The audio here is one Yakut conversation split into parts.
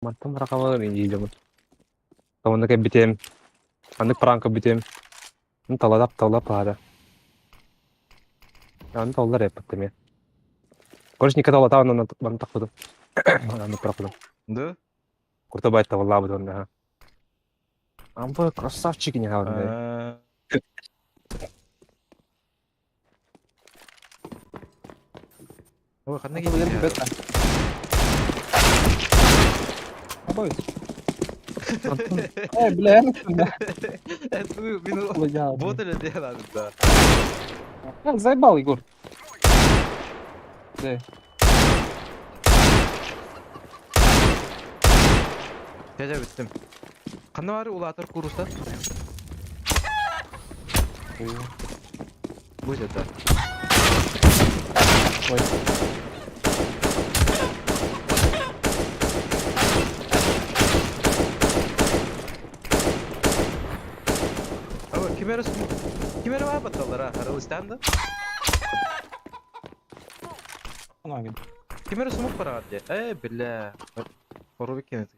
Мантан ракалар иилэмин. Онно кэлбитим, маннык пранк көрбүтүм. Талалап талап аада. Аны таллар эппит эмиэ. Короче, никогда латаан онно манна тахпытым. Аны прапытым. Да? Курта байт таваллаабыт онно. Ампа красавчик не хаалды. Ой, ханна Ата киирдиҥ? бэт. Абой. Э, бля, Мин бот эле диэн аадыта. Заебал, Егор. Да. Дядя бүттүм. Ханна бары улаатар куруста? Бу это. Ой. Aba ким эрэ ким эрэ баар батталлар а Арылыстаан да? Анаген. Ким эрэ сумук бараҕар дии. Э, бля. Хоруби кенет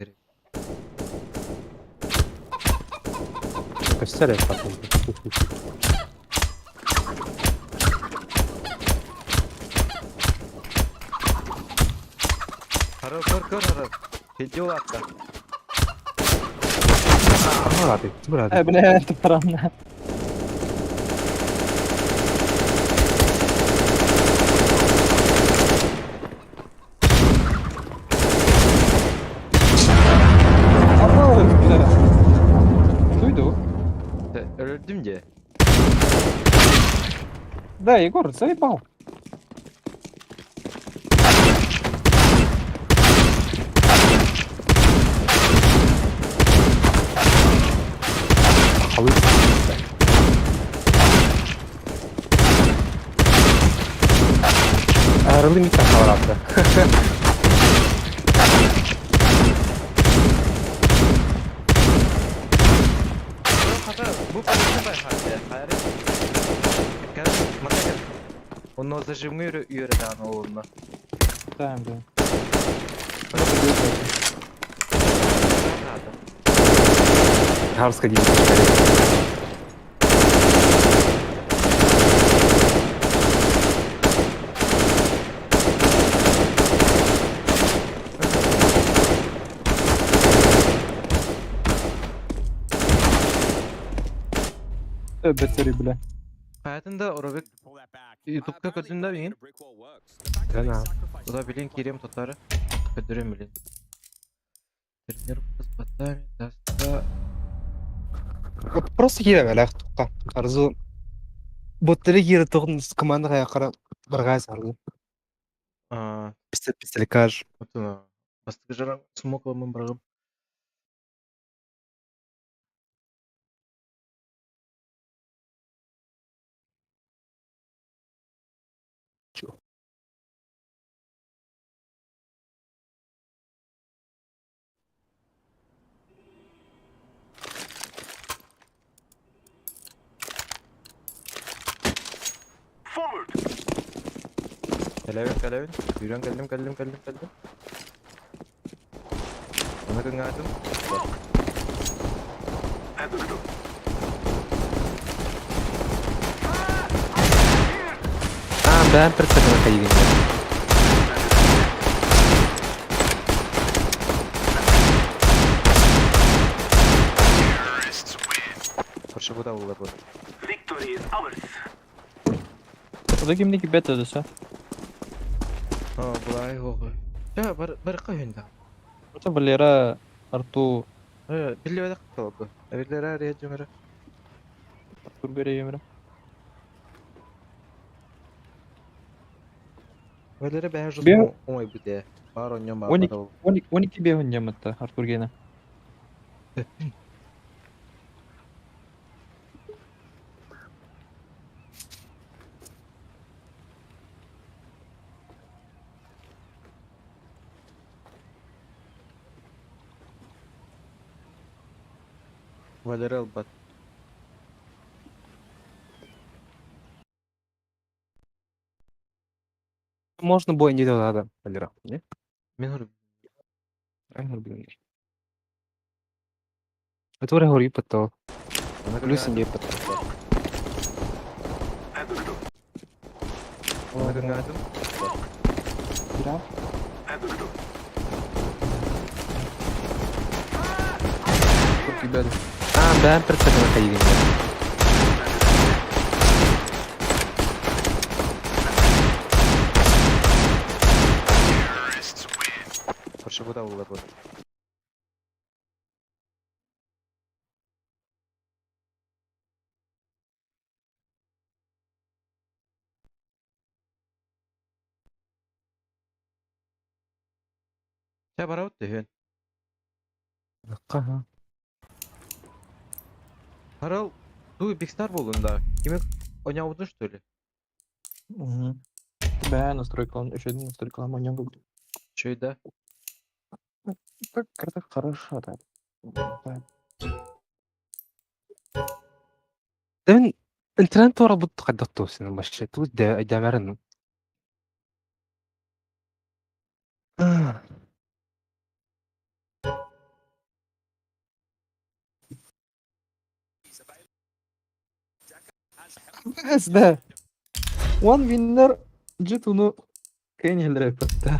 Көстөр эппат. Хара көр көр хара. Хеджи улаатта. Быраты, быраты. Э, бля, тупаранна. Ага, бля. Дуйду. Өлөрдүм дии. Да, Егор, заебал. Халык. Арылы микка хаварапты. Хата бу полиция байхаады. Хайры. Кәл, мана кәл. Онно зажимы үөрэ дааны олунна. Да, бля. Харска деймін. Э, бэтери, бля. Хаятында Оробек Ютубка көрдүн да бигин. Жана. Уда билин кирем тотары. Көдүрөм билин. Тренировка с ботами даста. Просто кире бәләк туққа. Арзу. Боттары кире тоғын командаға яқара барғай саргы. А, Пистолет пистолет вот Бастык жарам смокламын баргым. Кэлэбин, кэлэбин. Yürüyen geldim, geldim, geldim, geldim. Ona кыңаатым. А, бән бір сәтіні қайын. Көрші бұда олар бұл. Ода кимники бета десе. А, бұлай оғы. Жа, бар, бар қойында. Это Валера, Арту, Э, билли бәдә қылды. Әбилер әр җөмәрә. Артур бере Валера бәһ жус Бе- оңай бите. Бар оньо ма. Оник. Оник, оники бе хүннематта Артур гена. Валера албат. Можно бой не надо, Валера. Не? Мен хөр. Туора хоруйбат Плюс диэппит. Аа, бэйэм прицепынан кайыгын Короче, булар бу. Чэ барабыт түһүн. Хаһа. Харал, ту Бигстар буоллун да. Кими ойнаабытын что ли? Угу. Бээ, настройкалан, еще один настройкалан маньяк. Чөй да. Так, это хорошо, да. Да. Дэн интернет туора бут хайдах туосин вообще туус дэмэрин. СД. One winner G2-ну кэннилэрэ эппэттэ.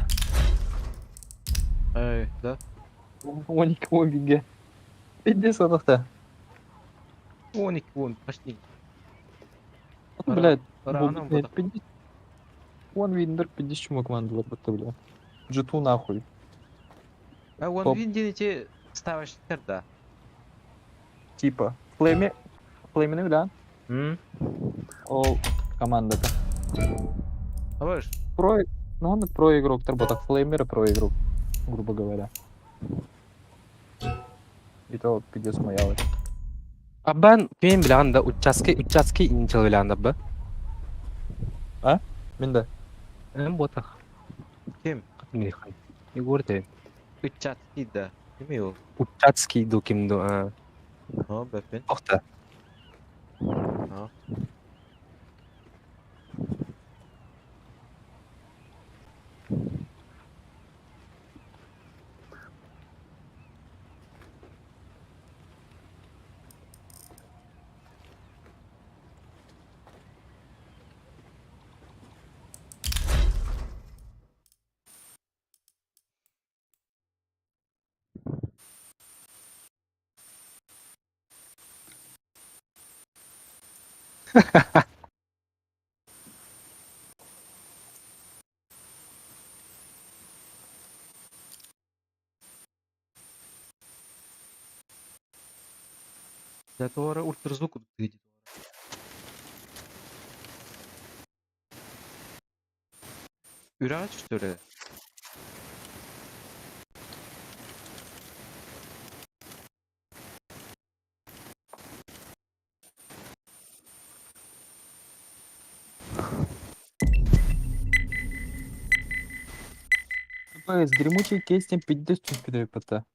Эй, да. 12-11-ге. Пиздец атахта. 12-10, почти. Блядь, Рано блядь, 50. One winner 50 чума командалар бытта, бля. G2 нахуй. А One Топ. Win диэн ити ставочниктар да. Типа. Флейми... Флеймини билэн. М? Ол командата. Абаш, Про... Ну, он про игрок, ботак Флеймер про игрок, грубо говоря. И то пиздец моя вот. Абан ким билэҕин да участки участки инчил билэҕин да б. Мин да. Эн буотах. Ким? Михан. Егор ты. Ыччатский да. Кимий ол? Участки ду ким ду. А. О, бэппин. Охта. А. Для того ультразвук выйдет. Үрэҕэ что ли? С гремучей кейстем пиздец чуть ПТ.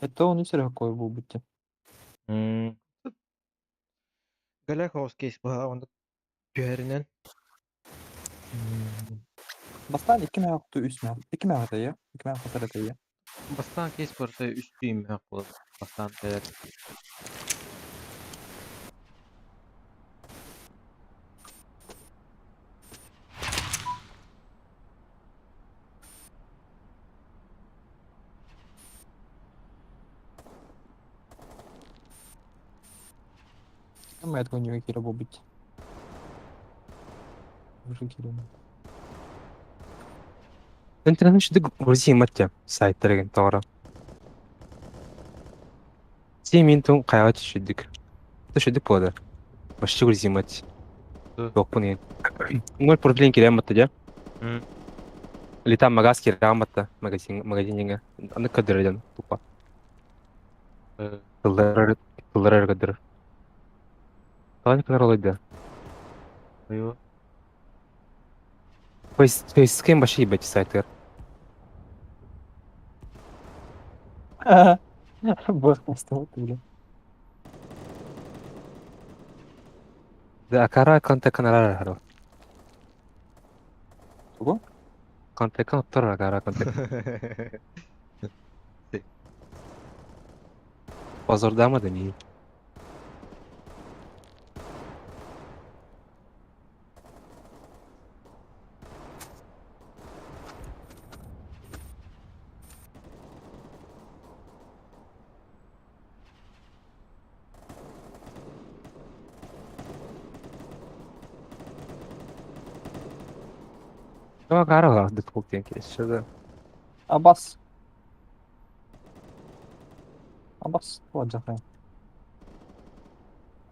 Это он и какой был быть. М. Галяховский кейс баҕа онно түһэринэн. Бастаан икки мэҕэ үс мэҕэ. Икки мэҕэ тайа. Икки мэҕэ хатара тайа. Бастаан кейс барыта үс түүммэх буолар. Бастаан кэлэр. Ким этого не кира был быть. Уже кира. Интернет шүдүк грузин маття сайттарыгын тоҕоро. Симин тун хайаҕа түшүдүк. Түшүдүк буолар. Вообще грузин мать. Ы. Туохпун иһин. Уҥар профилин киирэн батта дьэ. М. Летам магаз киирэн батта. Магазин магазиниҥа. Аны көрдөрөдөн тупа. Э, Тыллар тыллар көрдөрөр. Талан кынар олойда. Айо. Фейс фейскем баши ебать сайтыр. Бах, поставил, бля. Да акара конта канарара харо. Тугу? Контекка оттор агара контек. Позордама да не. Агара дефолт деньги. Абас. Абас, туаджахай.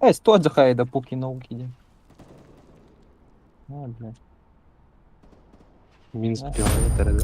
Эй, туаджахай да пуки науки иди. А, блядь. Минус Да. пиво, да?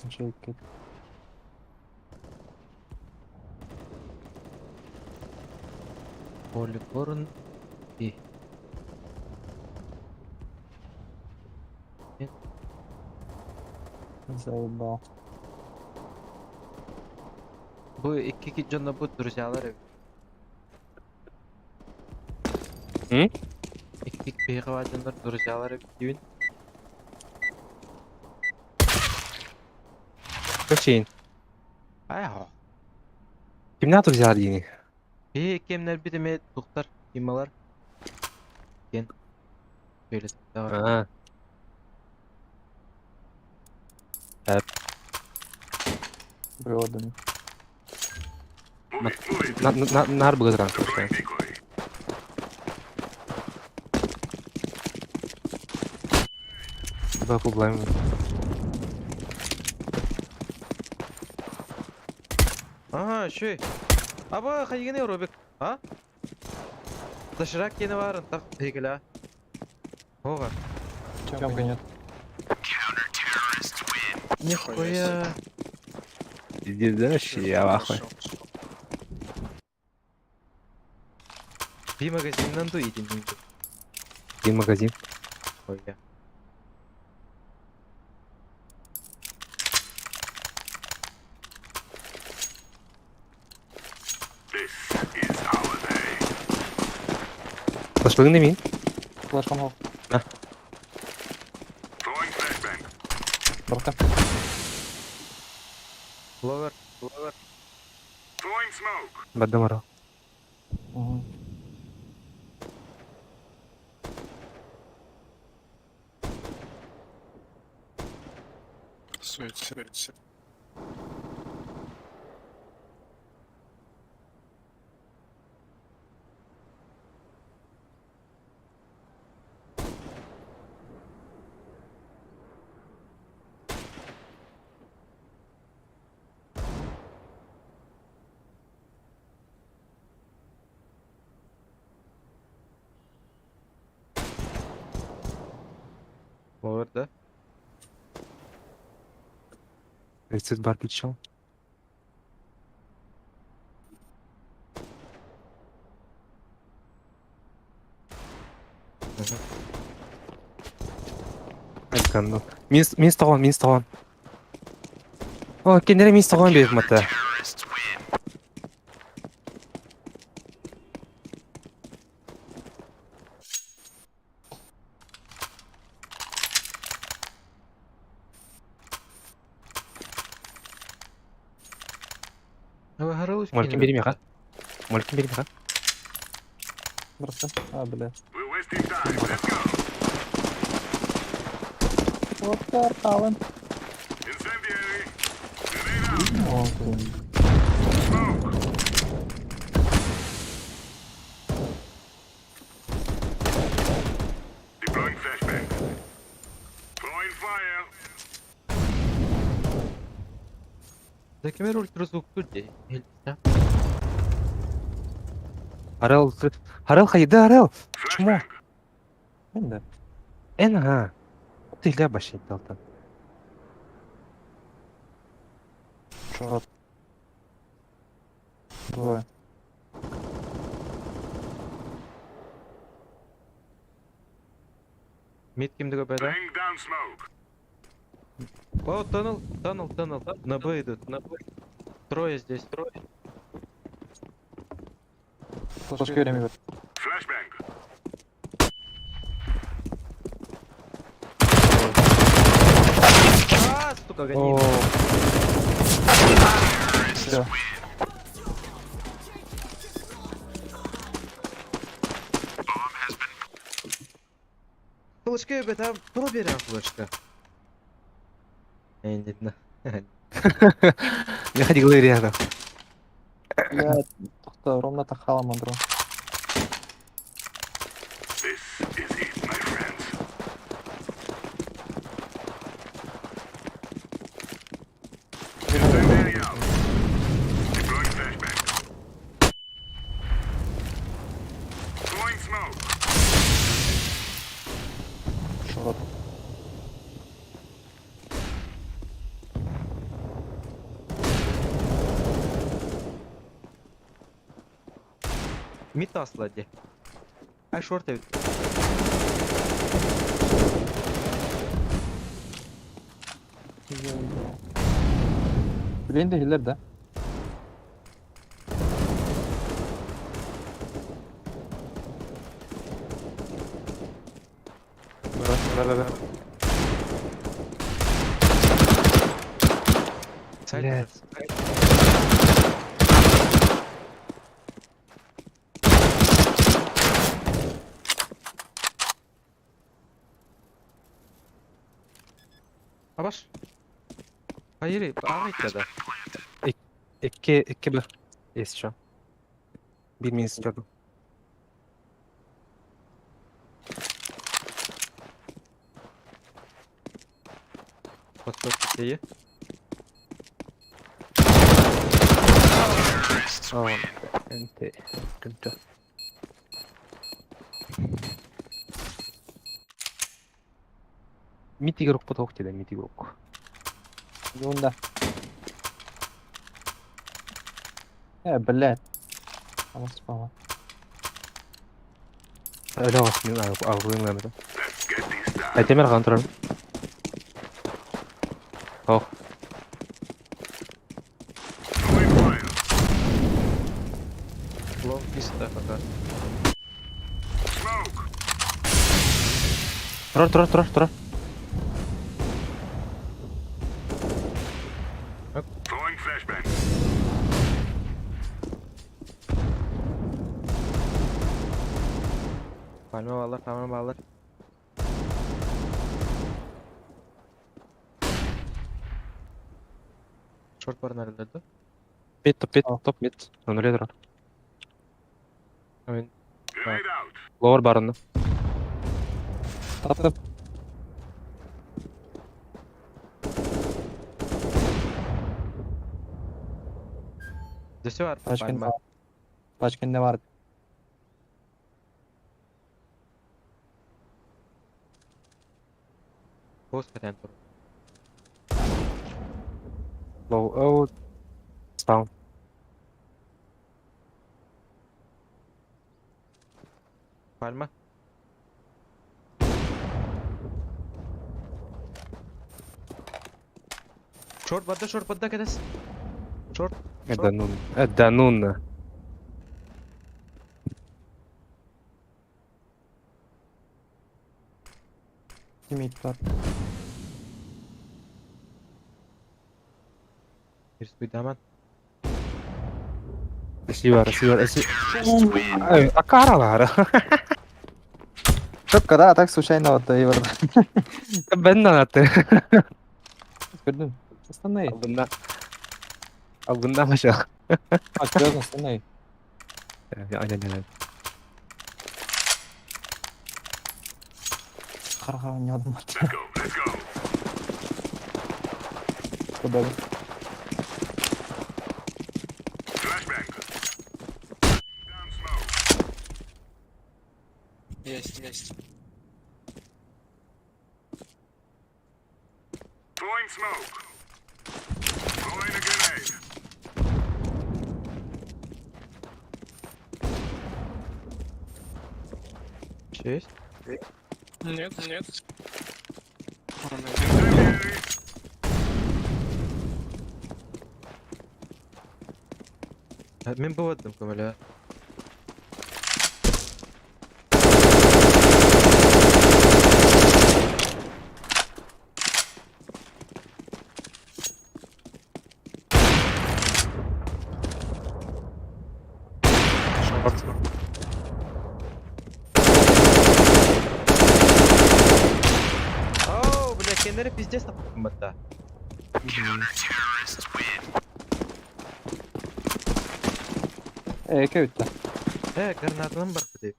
Джекет. Поликорн и. Заебал. Бу икки дьонно бу друзьялар. М? Икки бейгава дьоннор друзьялар диин. Качейн. Ай. Кимнә друзья дини? Би кемнер бит эме тухтар кималар. Кен. Böyle А. Бродами. На на нар бгазран. Два проблемы. Ага, шүй. Аба хайгене Робик, а? Доширак кені бар, так бегіля. Ога. Тёмка нет. Нихуя. Иди дальше, я в ахуе. Би магазиннан ду идин. Один магазин. Хуя. Пошли на мин. Флешком гол. На. Братка. Ловер, ловер. Бадамара. Угу. Сует, Ловер, да? 30 бар причем. Айтканды. Минус минус тоғон, минус тоғон. О, кендере минус тоғон беріп мата. Молькин бери меха. Молькин бери меха. Братка. А, блядь. Вот карталын. О, блин. Да кемер ультразвук тут де. Арел, Арел хайда Арел? Чмо? Мен да. Эн ага. Ты ля башни далтан. Шорт. Двое. Мид кимди көпөдө? О, тоннел, тоннел, тоннел. На Б идут, на Б. Трое здесь, трое. Флешка берем бер. А, сука, гони. О. Все. Флешка өбөт, а про берем флешка. Я не знаю. Не ходи говори, Бля, тохто, ровно тахала мандро. Шорт. Мид асла ди. Ай, шорт эбит. Блин, да хиллер, да? Да-да-да. Сайт. Блядь. Абаш. Hayır, ага да. Икки, икки б. Есть еще. Bir минус gördüm. Подскок iyi. Aa, ente. Sıkıntı. Мид игрок потолок тебе, мид игрок. Юнда. Блядь. Ама спала. Öyle olsun, algılayım ben de. Demir kontrol. Oh. Long pista пока. Трор, трор, трор, трор. Palma bağlar, palma bağlar. Short var nerelerde? Mid, top mid, Al. top mid. Onu трор. Hemen Lower barında. Тап тап. Дөсө var. Пачкин Palma. var. Пачкин не var. Post patent. Low, oh. Spawn. Palma. Short badda, short badda kedes. Short. Это нун. Это нун. Тиммейт бар. Bir hemen. Сивар, сивар, сивар. Акаралар. Шопка, да, а так случайно вот и вот. Ben de anlattı. Көрдүм. Останай. Алдында. Алдында maşallah. А, серьезно, останай. Aynen aynen. Қарға ойнадым аты. Куда? Есть, есть. Честь. Нет, нет. Он один. Мин бывадым көмөлө. Шорт. Оу, бля, кеннери пиздец таппын батта. Э, кэбиттэ. Э, гранатанан барбыт эбит.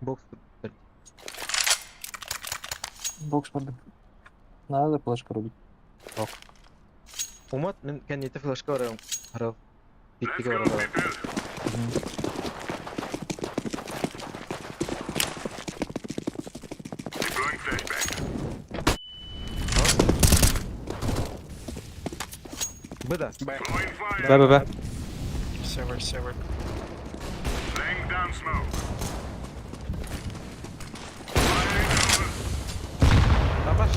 Бокс. Бокс бардым. Надо флешка рубить. Умат, мин кэннити флешка барам. Харал. Биттиге барам. Быда. Б. Б, Б, Б. Север, север. Табаш.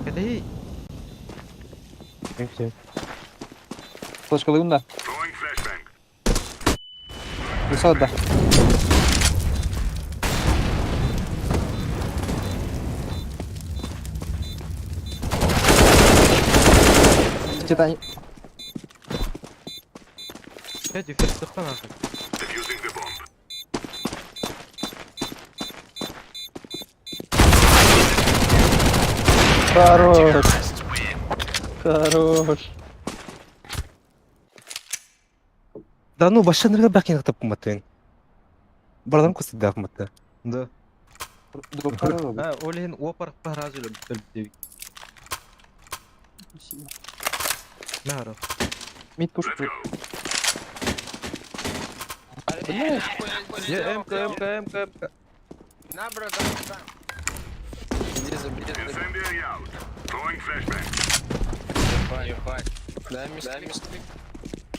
Кэтэй. Thank you. Флешкалыым да. Высот да. Титани. Чэ, дефект тахтан ахын. Хорош. Хорош. Да ну, башка нырга бакин таппын баттын. Бардан кусту да батты. Да. Дроп хорош. А, ол иһин уопар паразы өлбүт Нахара. Мид пуш. Бля, Я МК, МК, МК, МК. На, братан, да. Иди забери, забери. Ебать. Дай мне дай мне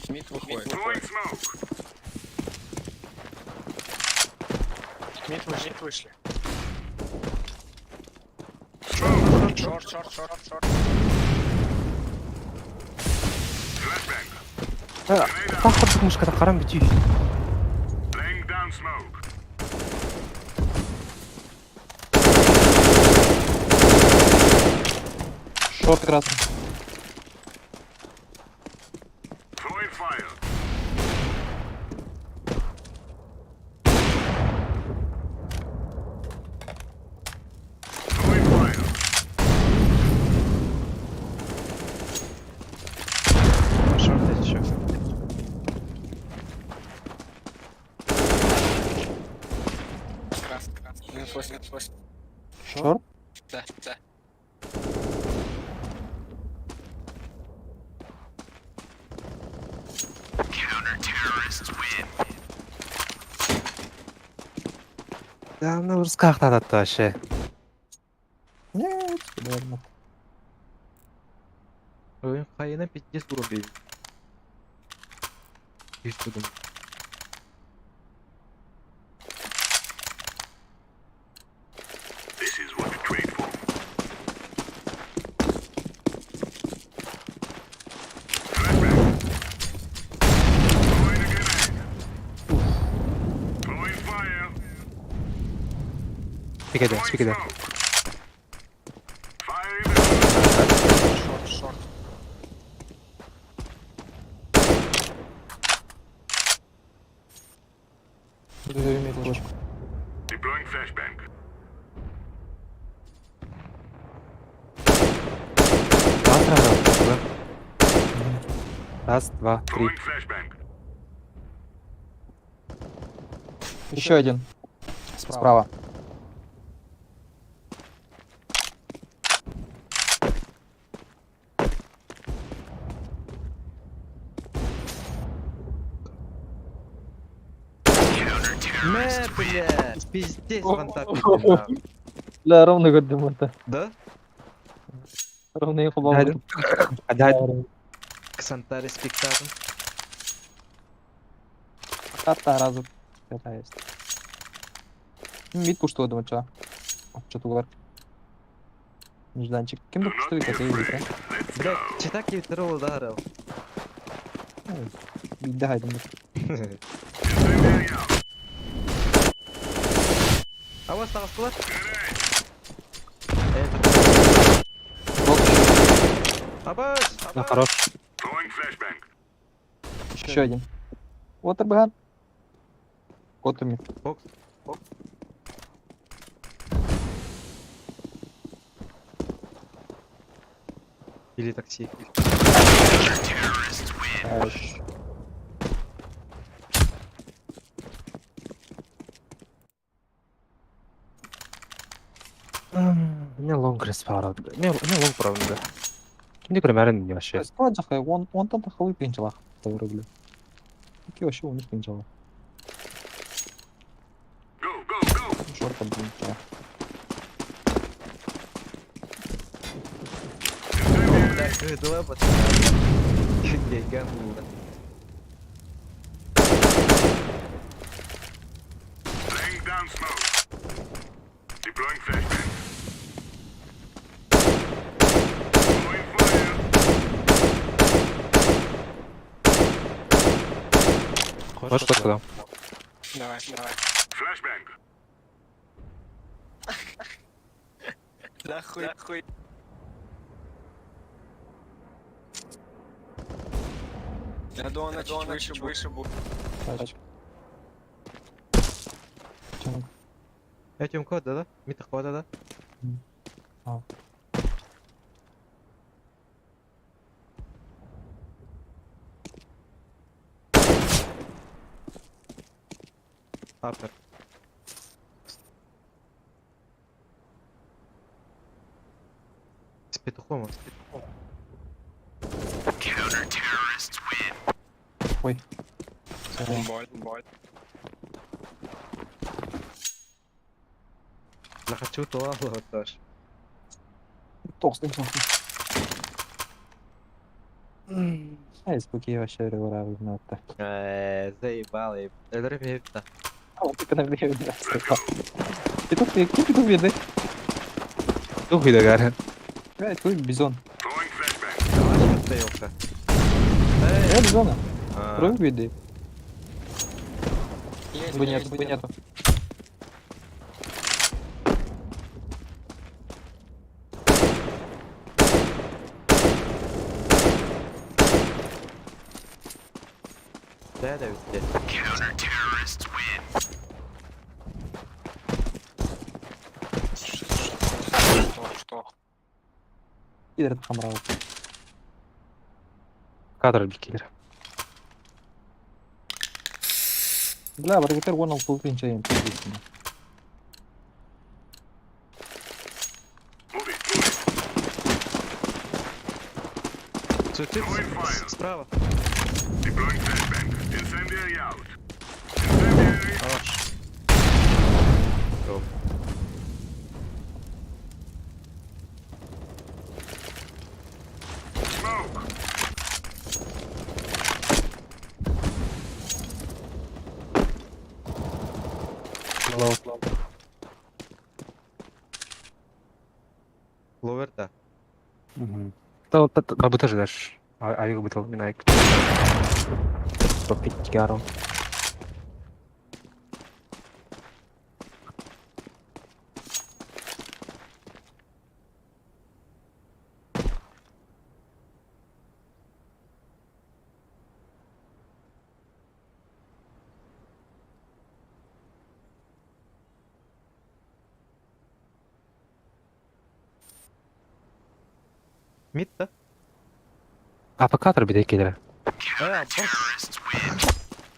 Мид выходит. Мид вышли. Мид вышли. Шорт, шорт, шорт, шорт. Тахырдык мушката карам бүтүй. Шорт красный. Шорт еще. Красный, красный. Минус 8, минус 8. Шорт. Да, да. Да, ну русках надо вообще. Нет, наверное. Ой, хайына пиздец уробей. Пиздец. Спикеде, спикеде. Шорт, шорт. Буду иметь флешку. Раз, раз, раз, Раз, два, три. Еще один. Справа. Бля, пиздец, вантап. Бля, ровно көрдүм это. Да? Ровно я хобал. Хадайдым. Ксантари спектакль. Карта разу. Это есть. Мид пушту думаю, ча. Что тугар. Нежданчик. Кем бы пушту это или Бля, читак и второго ударил. Да, хайдым. А вот стал склад. Абас! Да, хорош. Еще один. Вот Арбаган. Кот у меня. Бокс. Или такси. Хорош. Не лонг респара. Не не лонг правда. Кимди көрмәрін не вообще. Склад жахай, он он там тахалы пинчалах. Добро, бля. Какие вообще у них пинчала? Шорта, блин, ча. Бля, кыдыла пацан. Гейган булды. Laying down smoke. Deploying flashbang. Throwing fire. Хочешь что сказал? Давай, давай. Flashbang. Нахуй, нахуй. Я думал, она чуть выше, выше будет. Тачка. Чё? Этим код, да? Мита кода, да? А. Апер. С петухом, с петухом. Всё. Боль, боль. Захочу то тоже. Толстый, толстый. Ай, спуки вообще ревора знаю-то. Заебал, я. Это А, вот это на время, да, Петух, ты какие петух видны? Тух видагар. Блядь, твой бизон. Throwing flashbang. Стоялся. Я бизона. Второй виды. Есть, Бы нету, есть, бы нету. Да, да, везде. Что, что? Пидор хамрал. Кадр бикелер. Бля, баргетер вон он пултин чаем. Move it, move it. Цветы справа. Deploying flashbang. Incendiary out. Incendiary. Хорош. Гоу. Smoke. Лоу. Ловер, да. Та бу тоже даш. Авиг бутыл минайк. Попить гару. Мид, да? А по кадр бикелер. А, босс.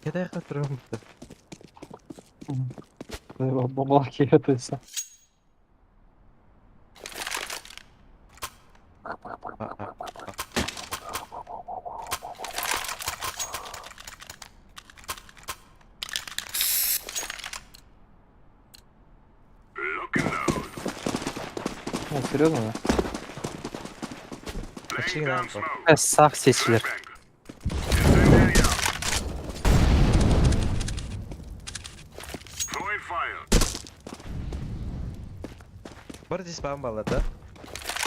Я дай хатырым. Бомбалки это все. Ну, серьезно, да? Laying down smoke. Сах сечилер. Flashbang. Incendiary out. Throwing fire. Бар здесь спам балла, да?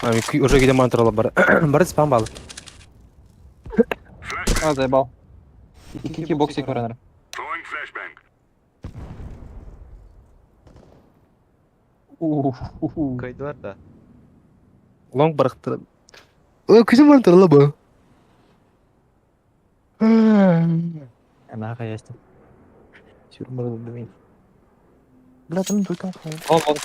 Уже где мантра бар. Бар спам бал. Flashbang. А, заебал. Ики боксик варенер. Throwing flashbang. Уху. Кайдылар да. Лонг барыктыр. Ой, күзім мантра бу. Нахуй есть. Сюрмар. Бля, там только. Лонг, лонг.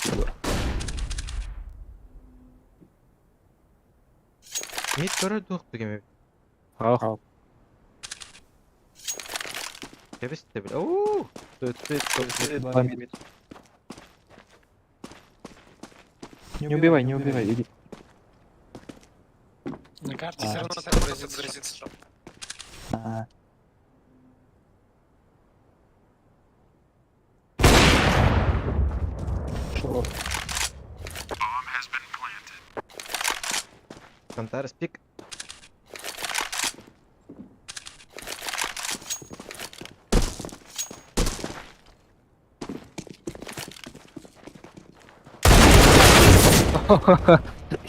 Мид көрө дух дегеме. Ах. Кебес те бил. Оу! Төт. Не убивай, не убивай, иди. На карте А. все равно отобразится. А. Шо? Антарес пик.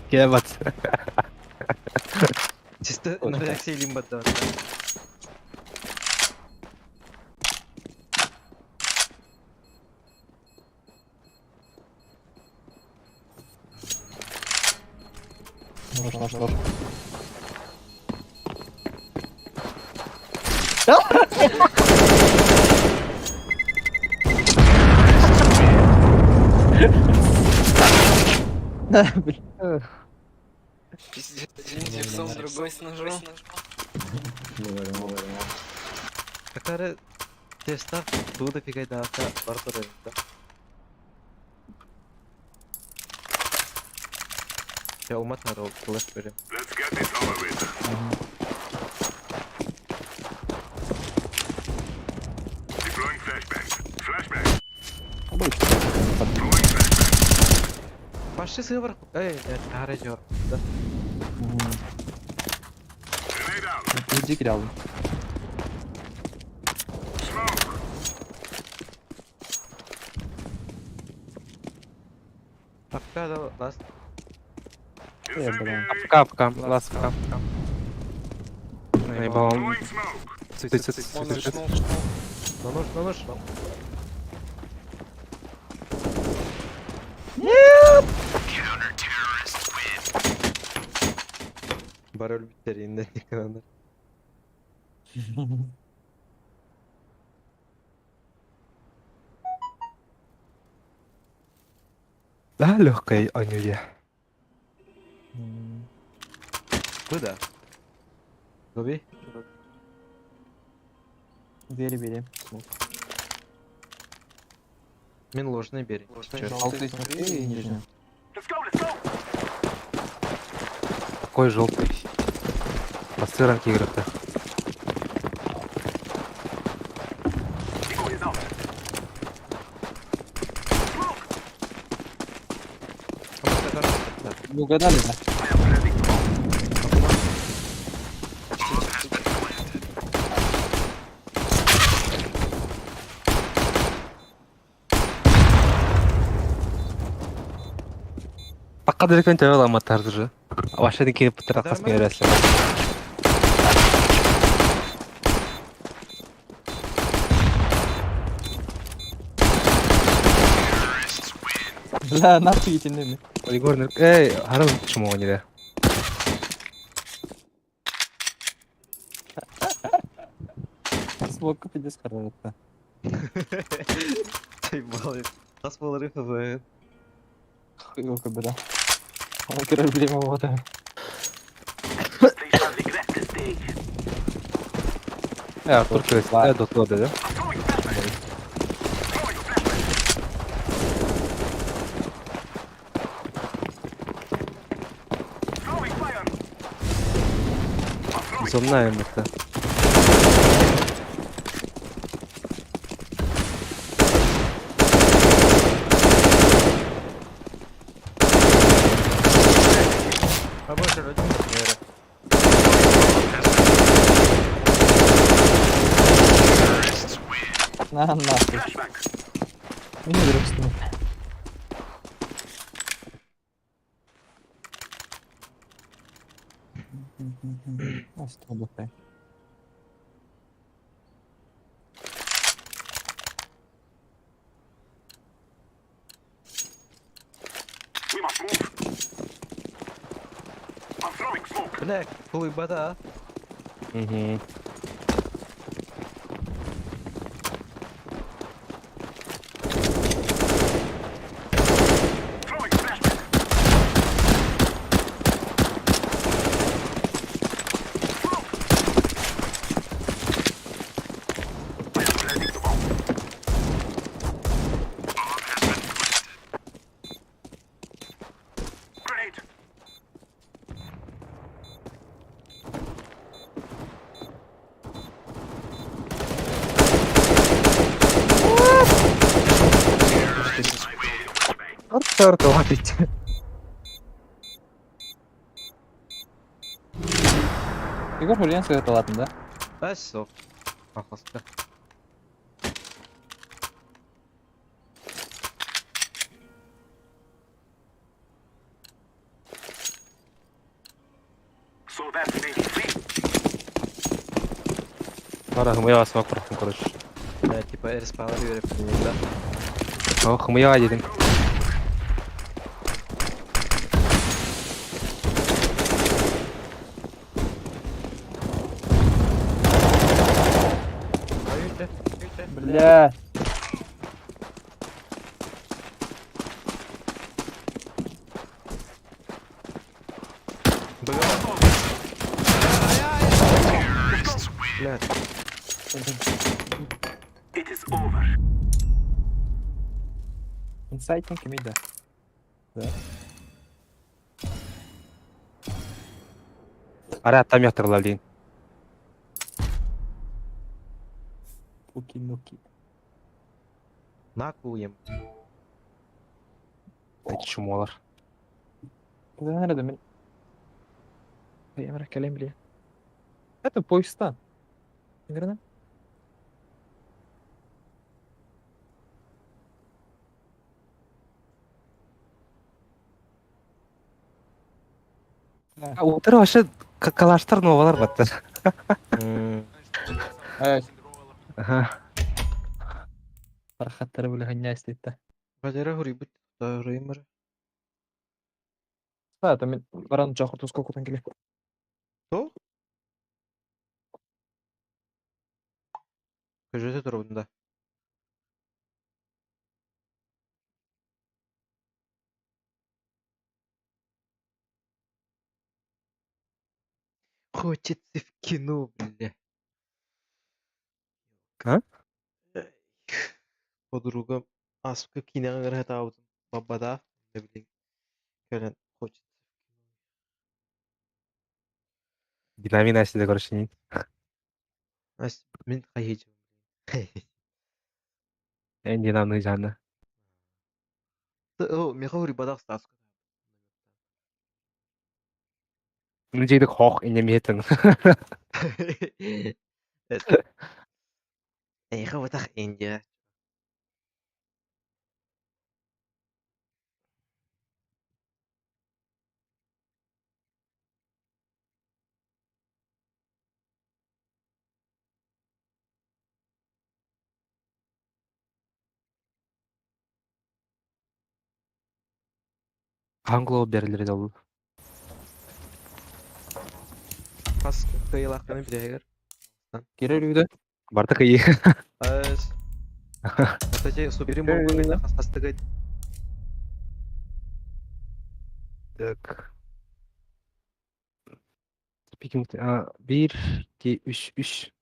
Кебат. Чисто Ой, на так. реакции лимба да. Нож, нож, нож. Да, блин. Пиздец, один дерзом, другой с ножом. Какары тестав туда пикай да бар турар да. Я умат нарол, флеш берем. Let's get this over with. Deploying flashbang. Flashbang. Throwing flashbang. Паши сывар. Эй, хара жор. Да. Grenade out. Иди кидал. Smoke. Апка да ласт. Incendiary. Апка, апка, ласка. Наебал. Throwing smoke. Цит, цит, цит, Он цит, цит. рычнул, что На нож, на нож. Бароль битеринде никогда. Да, легкая анюя. Куда? Гоби. Бери, бери. Мин ложный бери. Чё? Желтый смотри и нижний. Let's go, let's go. Какой желтый. По сыранке игры-то. Decoy is out. Не угадали, да? I am planting the bomb. Пока далеко не тавела матар же. Вообще такие потрахас Нормально. не ресли. Бля, нахуй итинними. Егор, эй, харам почему они да? Смока пиздец хорошо. Заебал. Тас был рыфа за. Хуёвка, бля. Он проблема вот. They shall regret this day. Артур Крыс, Ладно. до да? I'm throwing a flashbang. Throwing a flashbang. Throwing fire. I'm throwing Зомна это. Көрө. На нахуй. Мин өлөрөкстүм. Астабытай. Бля, кулуйбата а. Угу. Чёрт, лапить. Егор Хулиан сыгыталатын да? Бас суох. Ахласта. Ара, хмыя асмак бырахтым, короче. Да, типа РСП-лар үөреп да. О, хмыя дедим. Бля. Бля, Инсайтинг имей, да. Ара, там яттырла, блин. Пуки-муки. накуем. Чумолар. Да, наверное, мен... Я кэлэн билиэ. Это поезда. Верно? Утыр вообще калаштар новалар баттар. Ай, Ага. пархаттары били ханья истетті. Валера хурибут, рымыр. Да, это мен баран жақыр тускокутан келе. То? Көжөтө турбунда. Хочется в кино, бля. А? Подруга аска кинеҕэ ыҥырыһытаабытын баббатаах, билигин кэлэн хочется в кино. Динамина сиде, короче, не. Ас мин хайыычым. Эн динамны жанна. О, миэхэ уруйбатах Стаска. Ну жейдик хох инемиэтин. Эйиэхэ батах Индия. Англо берлери ол. Хас кыйылаахтаны билэһигэр. Кирер үйді. Барта кыйы. Ас. Кстати, суперим болбун хас хастыгай. Так. Speaking а, 1, 2, 3, 3.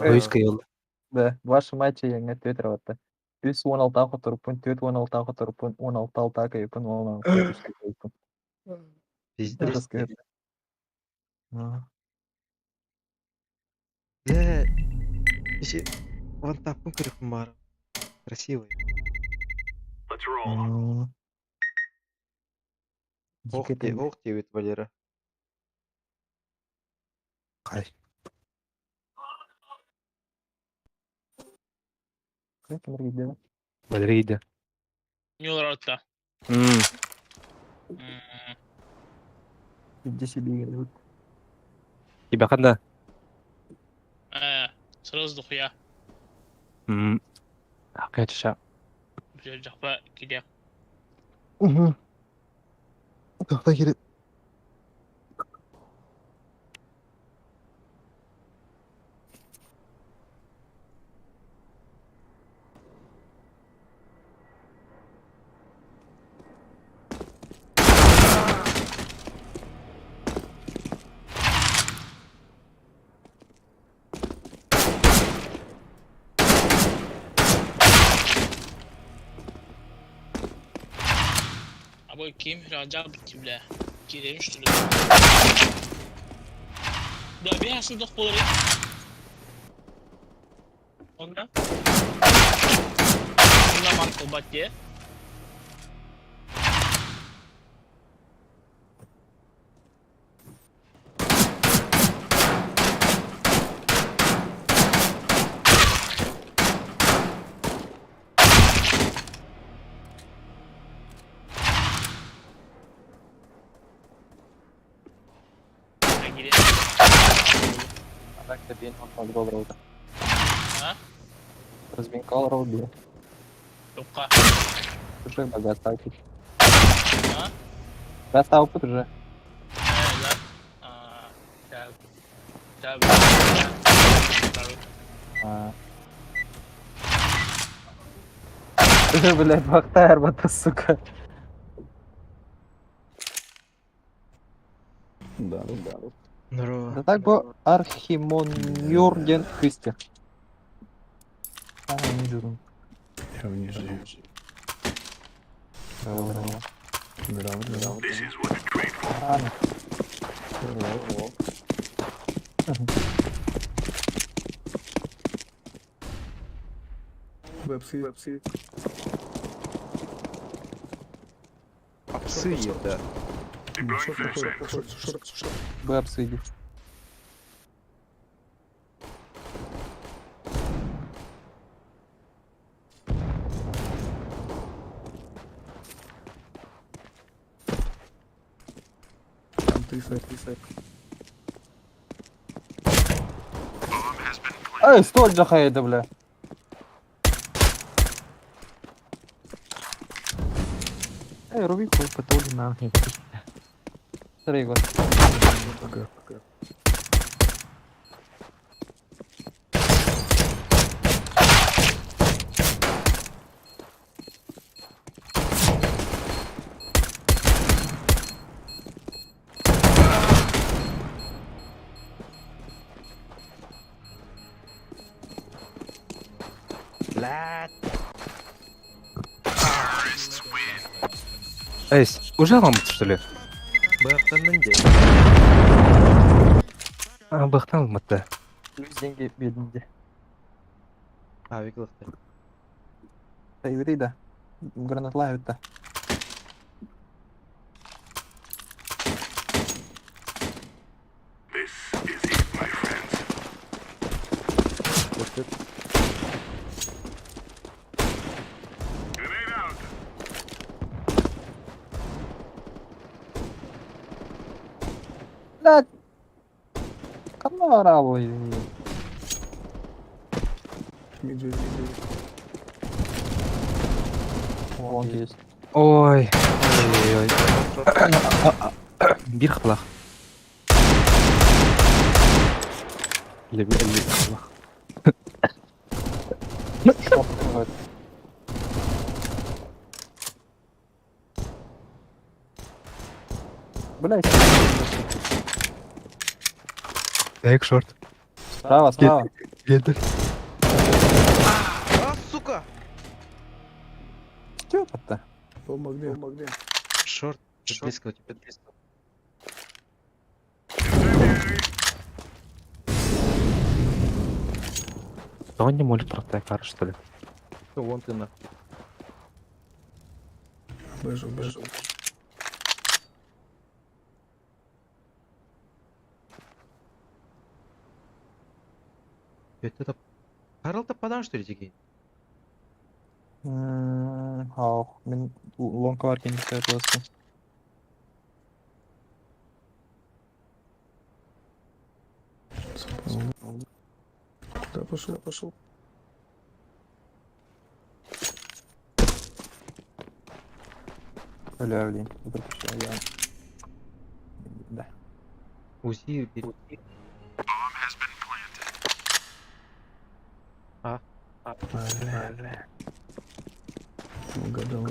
Өйүс кыйыл. Да, ваша мать яңа төт раватта. Үс 16 которупун, төт 16 которупун, 16 алта кайыпын, 16 үс кайыпын. Пиздец. А, Бля. Иши вон таппын көрүппүн баар. Красивый. м. Ох Дико ох диэбит Валера. Хай. Ким эргийдэ? Валерий иди. Не олорор М, Илдьэ силиигин Тебя ханна? Э, сразу дохуя. М. Акача. Дьахпа киде. Угу. Тоқта керек. Абой ким раджа бля. Киирэн что ли? Да, биясын дох болар. Онда? Онда марк болбат де. Так тебе не долларов. А? Разбинкал роби. Тукка. Уже богат А? Достал опыт уже. Да. Да. Да. Блять, Бахтайр, вот сука. Да, да. Здорово. Да так бы Архимонюрген Христи. А, не журу. Я внизу. Здорово. Здорово, здорово. Рано. Здорово. Вебсы, вебсы. Псы, да. Шорт проходит, шорт, шорт, шорт. Бэпсы иди. Там три сайт, три сайт. Эй, стой, Джахаида, бля. Эй, руби хуй, потули нахуй. Смотри, Егор. Пока, пока. Блядь. Эй, уже вам что ли? Бэхтаннын де. А, бахтан алматы. Плюс деньги бедненьки. А, виклықты. Да, еврей, да. Гранат лавит-то. Блядь. Канарал, Медведь, медведь. Вон есть. Ой, ой, ой. Бир хлах. Или хлах. Шорт открывает. Блядь. Дай шорт. Справа, справа. Едер. А, сука! Чё это? Бомба где? Бомба где? Шорт. Близко у тебя, близко. Да он не молит про кар, что ли? Ну, вон ты нахуй. Бежу, бежу. Это Карл таппадан что ли тигей? Хау, мин лонкалар кенде туасын. Куда пошел? Пошел. Бля, блин, пропущу, я. Да. УЗИ бери. Бля. Угадал.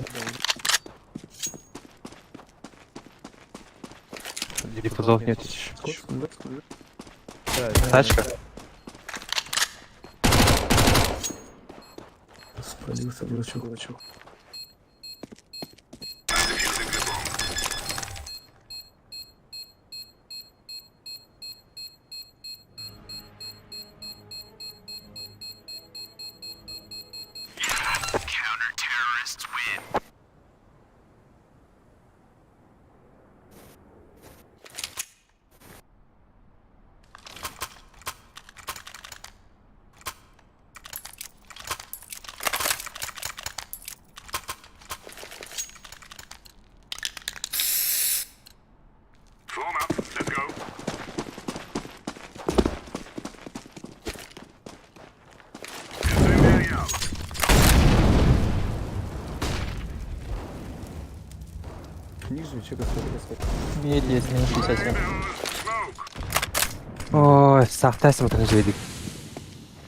Диффузов нет еще. Сколько? Да, сколько? Да, да. Тачка. Спалился, дурачок, дурачок. Нижний чек отсюда. Мид есть, минус 67. Ой, сахта смотрим жедик.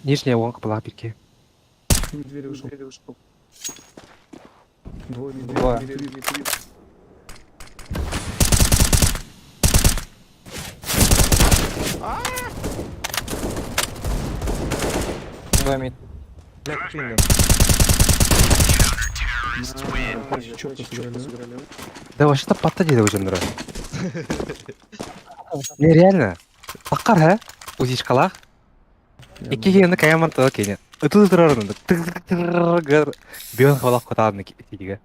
Нижняя лонка была пики. Дверь вышел. Дверь вышел. Двое, не Двое. две, три, три. Два мид. Бля, купи Четко сыграли, да? Да вообще-то подтади уже нра. Не, реально. Бакар, ха? Узишкалах. Я Икки киһини каяман тыла кини. Ытыы турар гар бион хавалах котааны сидиге.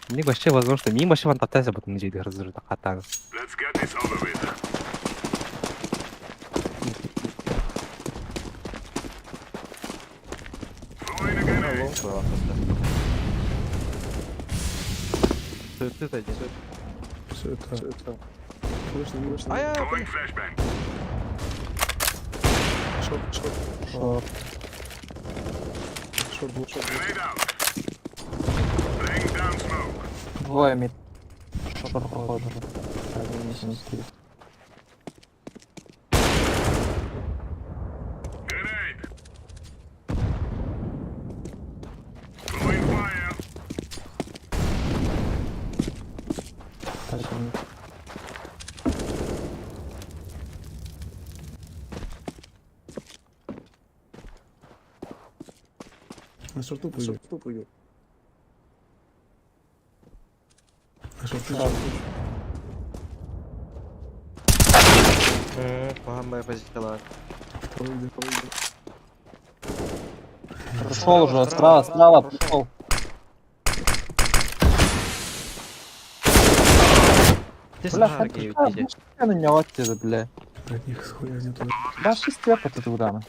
Мне вообще возможно, мин вообще ван таптайся потом жейди разрыв катаны. Лонг была просто. Ты ты зайди. Все это. Все это. Слышно, слышно. А я, блин. Шорт, шорт, Шорт. шорт, был, шорт. был. Двое мид. Шорт проходит уже. Один минус три. Так, мид. На шорту пойдет. Шорту пойдет. На шорту, Да. шорту. Погамбая позиция. Второй где, второй где. Прошел уже, справа, справа, пришел. Ты Бля, сам это на него тебе, бля. От них схуя нету. Да, шесть трепа тут удана.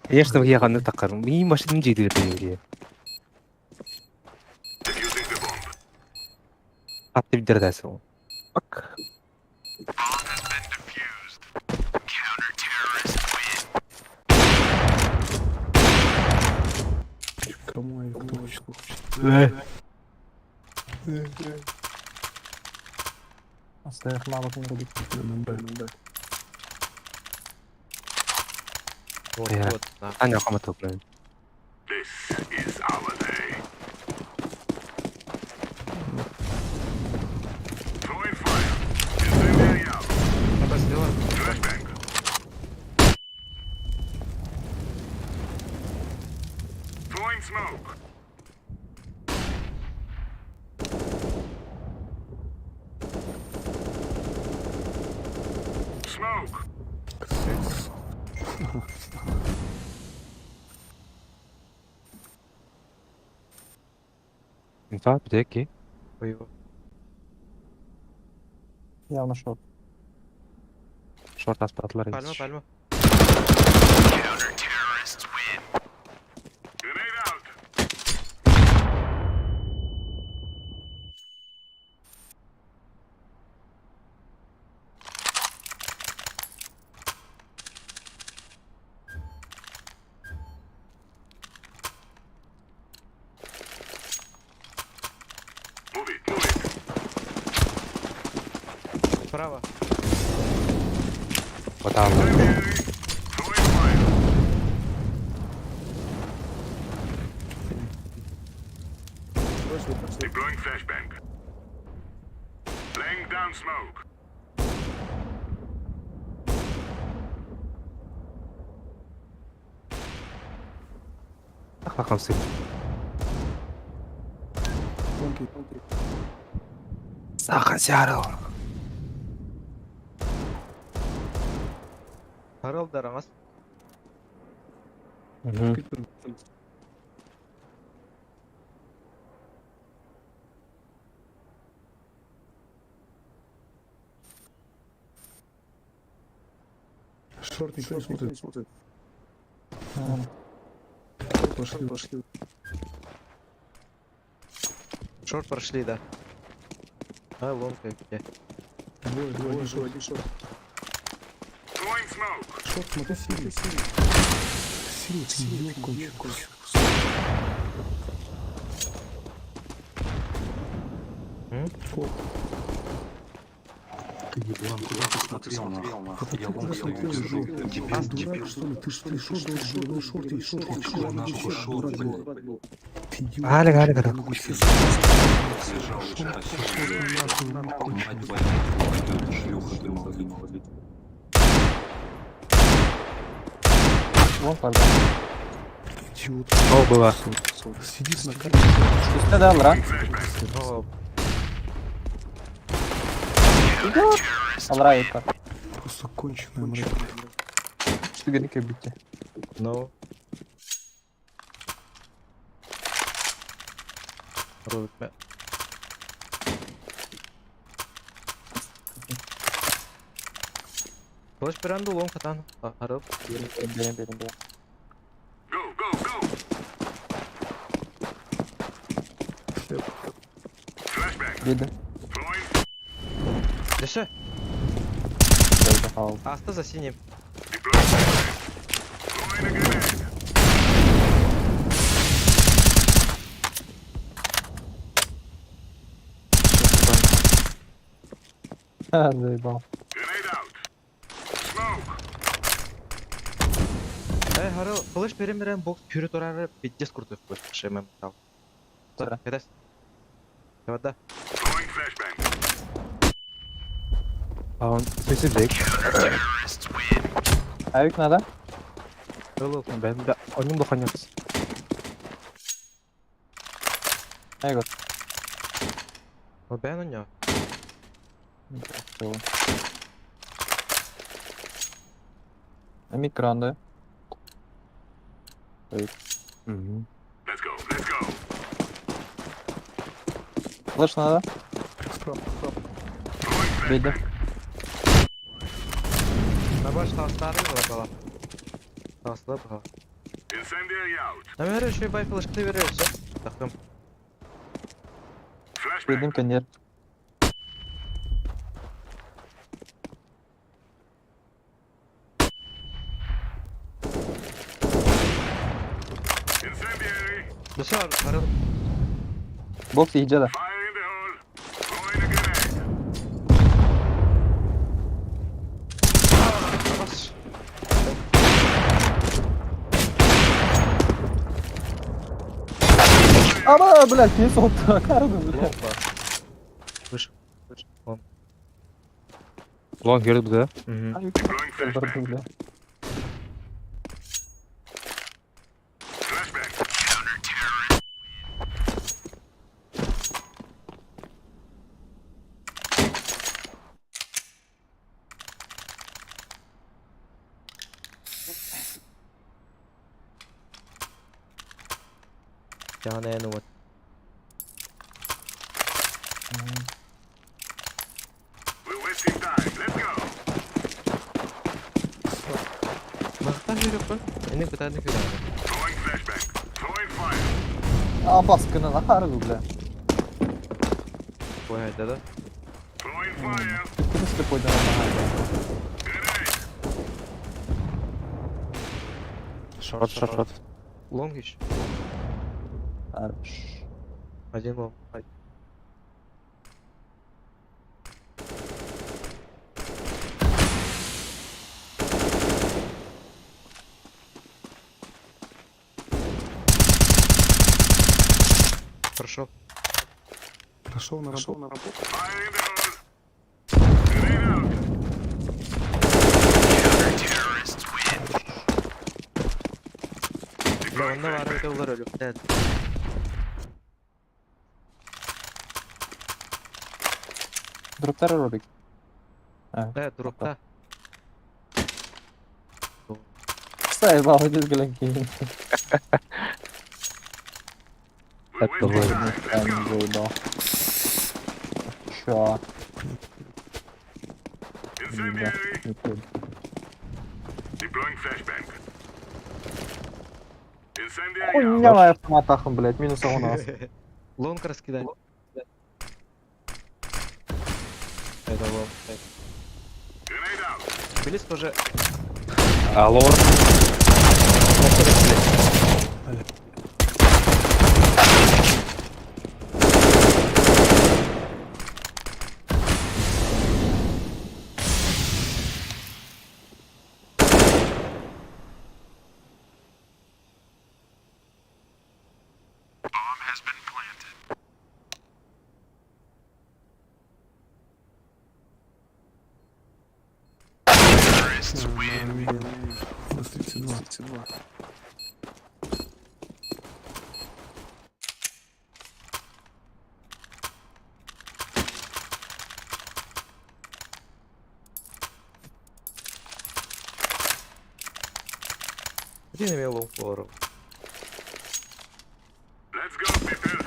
Конечно, я ганы такар. Мин машина жейди бер. Атып дердәсең. Бак. Кому и кто хочет, хочет. Оставь мало не робить. На Б, на Б. Вот, Я. вот, на. Аня хамат блин. Надо сделать. Секс. Инфа, битеки. Ой, Явно шорт. Шорт аспатылар. Пальма, пальма. Grenade out. Move it, move it. Справа. Баталла. Incendiary. Throwing fire. Пошли, пошли. Deploying flashbang. Laying down smoke. Ахлакам сыр. Тонкий, тонкий. Саха сярыл. Харал дараңас. Шорт никто не смотрит. смотрит. Пошли, пошли. Шорт прошли, да. А, лонг где. Двое, двое, один шорт, один шорт. Throwing smoke. Шорт, смотри, синий, синий. Синий, синий, кончик. М? Фор. Ты еблан, куда ты смотрел, нахуй? Я Ты лонг смотрел, я держу. ты Дебил, дурак, дебил. что ли? Ты что, ты шорт должен был, шорт, и шорт, и Ты шорт, нахуй шорт, дурак блядь. был. Ты идиот. Алик, алик, алик. Лежал, Нахуй, нахуй, Мать твою, пойдет, шлюха ты малолетняя. Лонг var да. Идиот. О, было. Сидит на карте. Üstte de alır ha. О, Alır ayıp var. Просто конченая мразь. Üçlü günlük bitti. ну. Рулит ме. Флеш перенду лонг атан. Харал. Benim benim benim benim. benim. Go, go, go. Слеп. Flashbang. Yedim. Throwing. Деше. Öldü aldı. Аста за синим. Deploying flashbang. Throwing a grenade. Ha заебал. Grenade out. Smoke. Харал, флеш перемерен бокс пюре турары пиздец крутой флеш. Шемем там. Сыра. Кидайся. Давай, да. Throwing flashbang. А он сүсүбзек. Ayık nada? Ыл, ыл. Ben de onun da kanyaks. Ayık О, бен у него. ol. Mikrandı. Let's go, let's go. Flash nada? Справа, справа. Throwing Bildim. flashbang. На баш старый была. Таслы была. Incendiary out. Намер еще бай флеш ты веришь, Тахым. Flashbang. Bildim kendileri. Incendiary. Деше, Харал. Box iyice de. Fire in the hole. Throwing a grenade. Баш. Ama блядь, не soktu. Kardım bile. Лонг ба. Выше. Выше. Лонг. Лонг gördük да. Угу. Deploying flashbang. Bile. Flashbang. Я не ну вот. We're wasting time. Let's go. Кирюха. Эни кытааны күрәҕин. А баскыны нахар бля. Ой, да да. Ким слепой да нахар. Шорт, шорт, шорт. Long еще. Хорош. Один long. Прошел. Прошел на работу. Бля, онно баар эбитэ олор өлүктэн. Дроптар ролик. Да, дропта. Заебал, здесь глянки. Так, давай. Заебал. Чё? Да, не понял. Хуйня на автоматах, блядь, минус у нас. Long раскидай. Это long. Близ тоже. Алло. Минус 32. Один имел long фору. Let's go, people.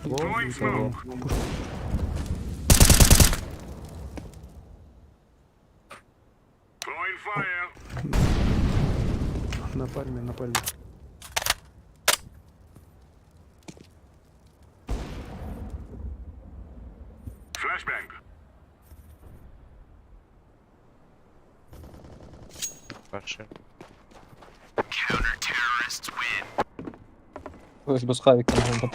Long, long. На пальме, на пальме. Хорошо. Ой, без хавика не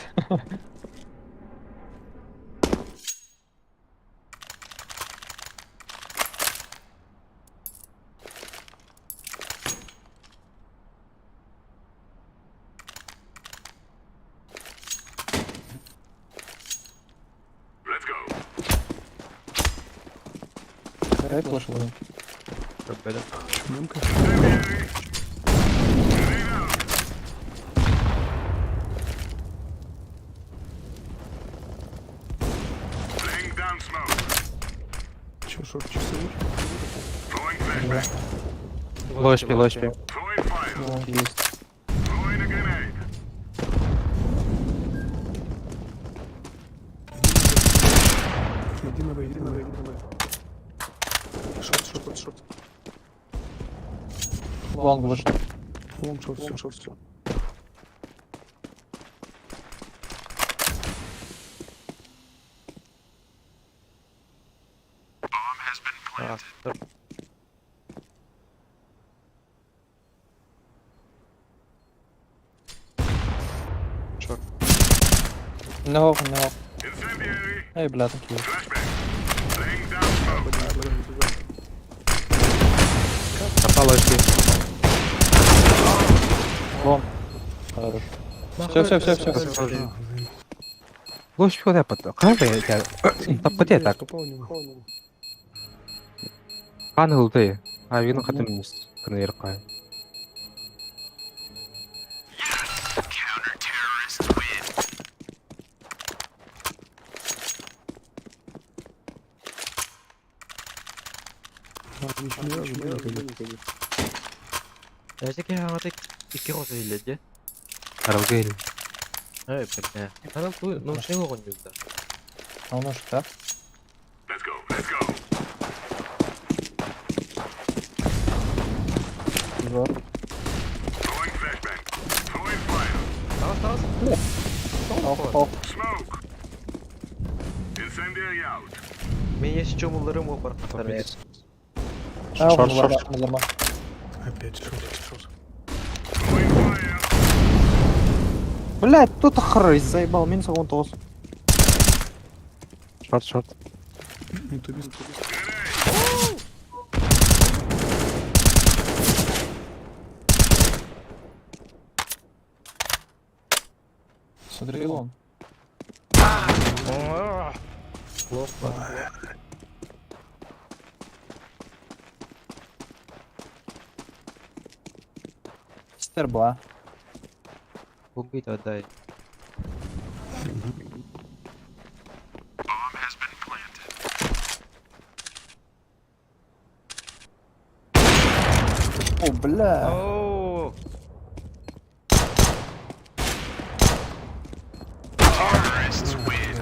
Дай флеш вон. Победа. Чумемка. Че, шорт часовой? Ложпи, ложпи. Long есть. Иди на Б, иди на Б, иди на Б. Short, short, short. Long вышел. Long, short, все, short, все. А, стоп. Short. No, no. Эй, бля, такие. Пропал ложпи. Long. Хорош. Все, все, все, все. Ложпи куда потом? Как бы я... Тапкоте так. Попал у него. Хан ты. А вину хатым конвейер кай. А, ничего не разу, не разу. Эти киһи икки хос иһиллэр дии. Аралгейл. Эй, бля. Анал ту, ну шең оҕонньур да. А он что? Зор. Таҕыс, таҕыс. Ох, ох. Мен если чё мулларым о бархаттар. А, Шорт, мулларма, шорт. мулларма. Опять шорт, шорт. Блядь, тут хрысь заебал, минус он тоғыз. Шорт, шорт. Не туби, не туби. Смотри, он. Плохо. Стерба. Убить отдай. О, бля. Оу.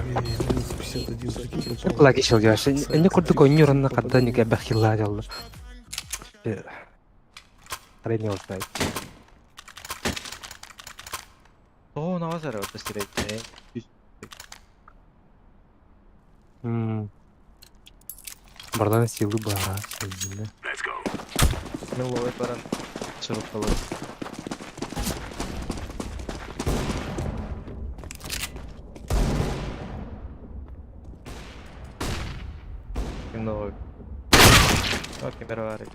Минус 51 закинул. Лаги шыл дьэ. Энни курдук ойнур онно хадда нигэ бахилла дьаллар. Хрен его знает. Оо, навазар быстрее. Бардан силы бара. Мен ловит баран. Шырып қалыр. Ким новый? О, камера варит.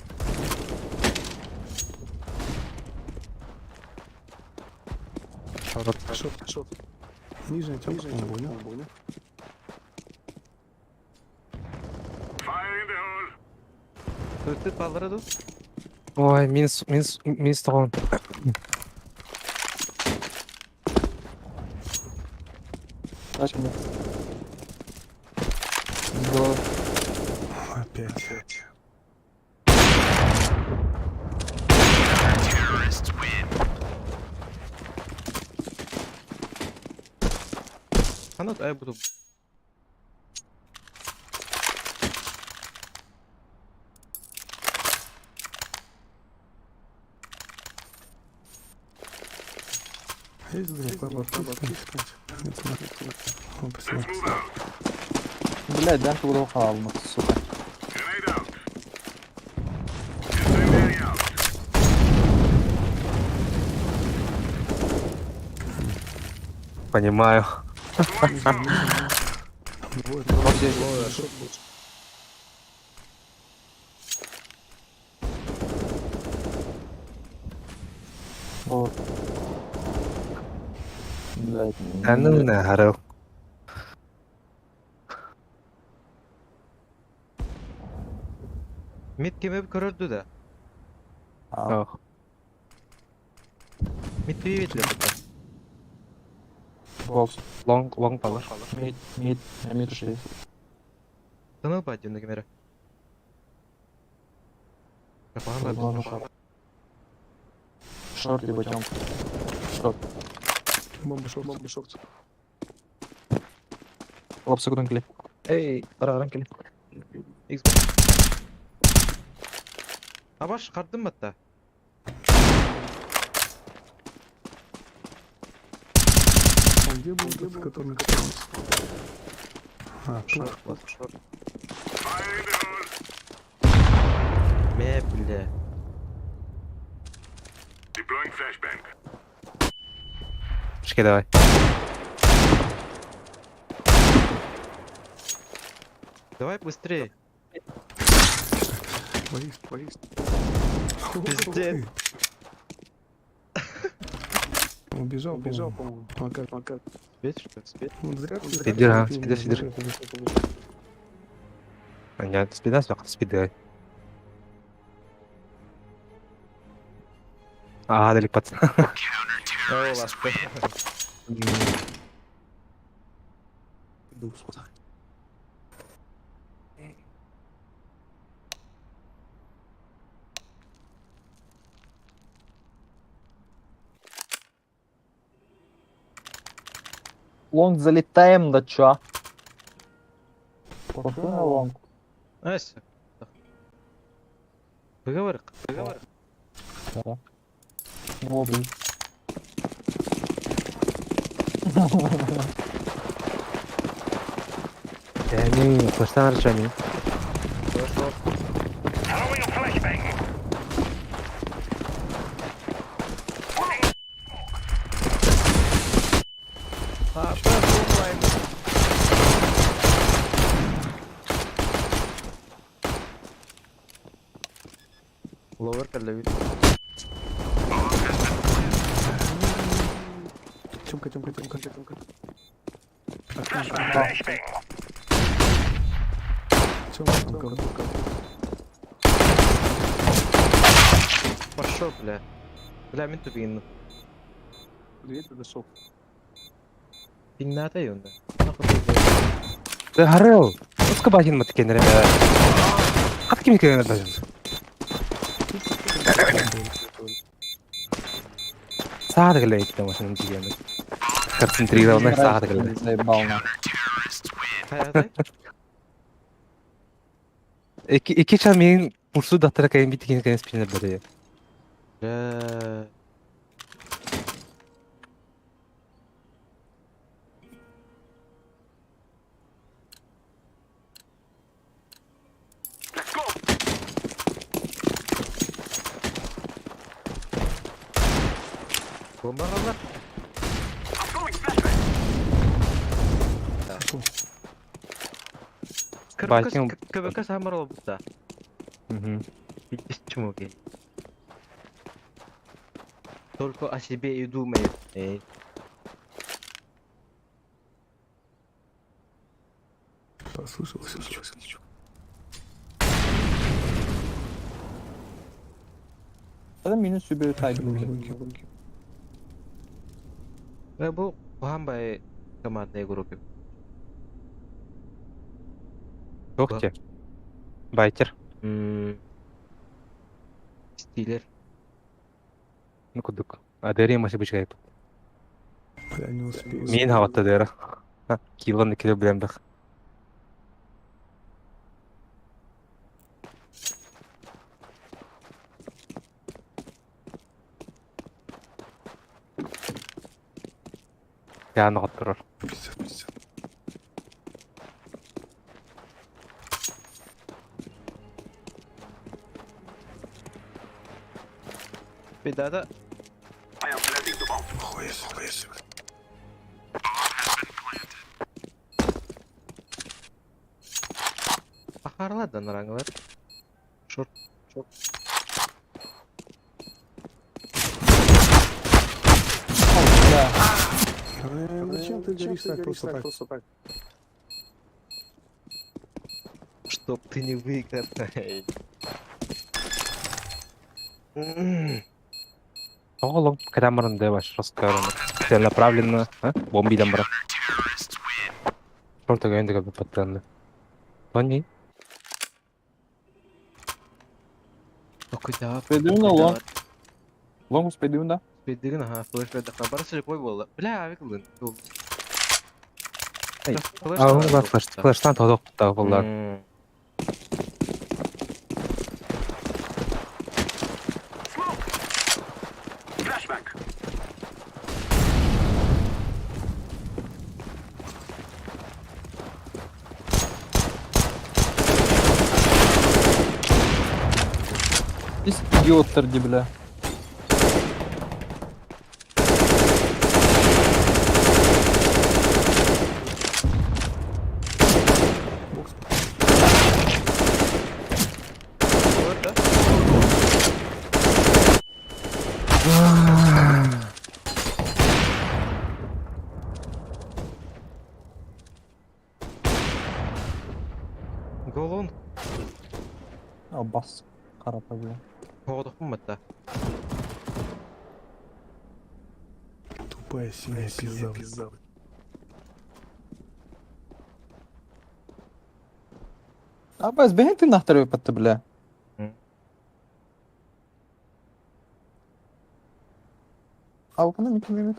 Шорт. Шорт, шорт. Нижняя тёмка, по-моему, понял? Тут ты баллары тут? Ой, минус, минус, минус тоҕон. Тачка мне. Здорово. Опять. А ну, я буду. Есть дроп, бабки, Нет, нет, нет. О, спасибо. Блядь, дамки буду халмах, сука. Понимаю. Двое, Вообще, шорт был. Вот. Блядь. А ну нахарел. Мид кеме көрөрдү да. А, Мид пиветлер. бокс. Лонг, лонг балар. Мид, мид, я мид уже есть. Тыныл ба дюнді кемері. Ладно, шорт. Шорт либо тёмка. Шорт. Бомба, шорт, бомба, шорт. Лапса кудун кили. Эй, араран кили. Абаш қардым батта. Он где был, этот, который на котором? А, шорт. Шорт. Ме, бля. Шке давай. Давай быстрее. Борис, Борис. Пиздец. Убежал, убежал, по-моему. Пока, пока. Спеть, что ли? Спеть? Ну, зря ты Сидир, а, купил, сидир, сидир. Нет, спида, спида, спида. А, дали пацан. О, ласка. Иду сюда. Лонг залетаем, да чё? Пошли на лонг. Ась. Выговор. Выговор. Да. О, блин. Не, флештан арчани. А, подумай. Ловер кэллэбит. Тёмка, Тёмка, Тёмка, Тёмка. Тёмка, Тёмка, Тёмка. Пошел, бля. Бля, мин тупин. Дверь подошел. Пинната юнда. Да харел. Уска бахин маткенере. Хат ким кенере даже. Саада кэлэ икки машина дигән. Концентрированно саада кэлэ. Заебал на. Ики ики ча мен пурсу даттара кайын бит кен кайын спинер бере. Бля. Бомба қалар. Бәлкім- КБК самар болыпты. Мгм. Пиздец чмоки. Только о себе и думает. Эй. Послышался звук. Это минус себе тайм. Лонги, лонги. Э, бу Кухамбай командной группе. Yok ki. Байтер. Стилер. Ну кудук. Адери маси бычкайп. Бля, не успею. Мен хаватта дера. Килон киле билем бах. Я ноготтурар. Пиздец, пиздец. Бедада. Хуя себе, хуя себе. Пахарладан раңлар. Шорт. Шорт. Бля. Э, Зачем ты горишь так просто так? Чтоб ты не выиграл. Оğlum, кадамрын да ваш раскараны. Целенаправленно, а? Бомбидам бра. Шорта гайнда как паттанды. Тони, Куда? Пойду на лонг. Лонг успейдим, да? Спиддигин, ага, флеш беда хабар слепой был. Бля, авик лын. Эй, а он бар флеш, флештан тодок та болlar. Здесь идиот торди, бля. Бокс. Голон А, бас. Қарапа, бля. Хоғдықпын батта. Тупая синяя пизда. пизда. А, бас, бэйн ты нахтарю патты, бля. А, вот она микки мими.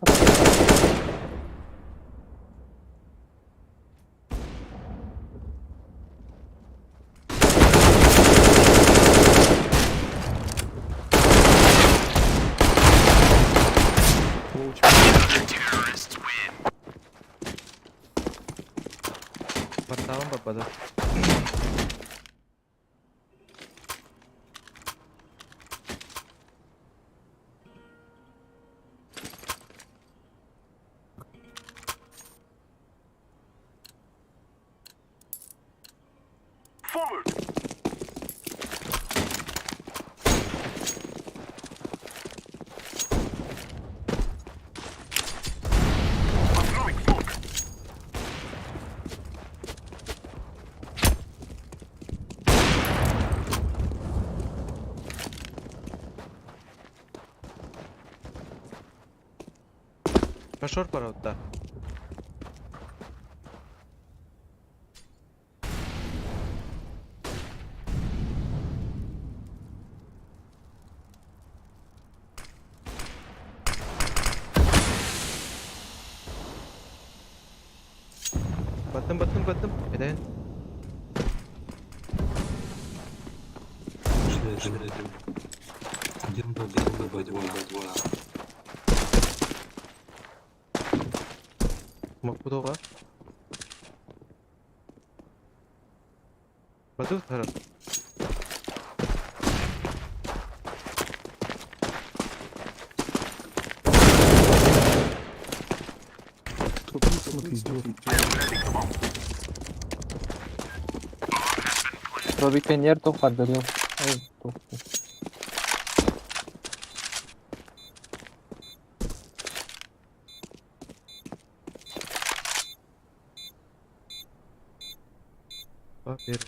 Шорт бар да. Баттым, баттым, баттым. Эден. Один Б, один Б, Б, два, Б, два. Мокпутуга. Батып тарат. Тут смотри, идиот. Пробикенер тоққардырыл. Ой, тоқты. Бер.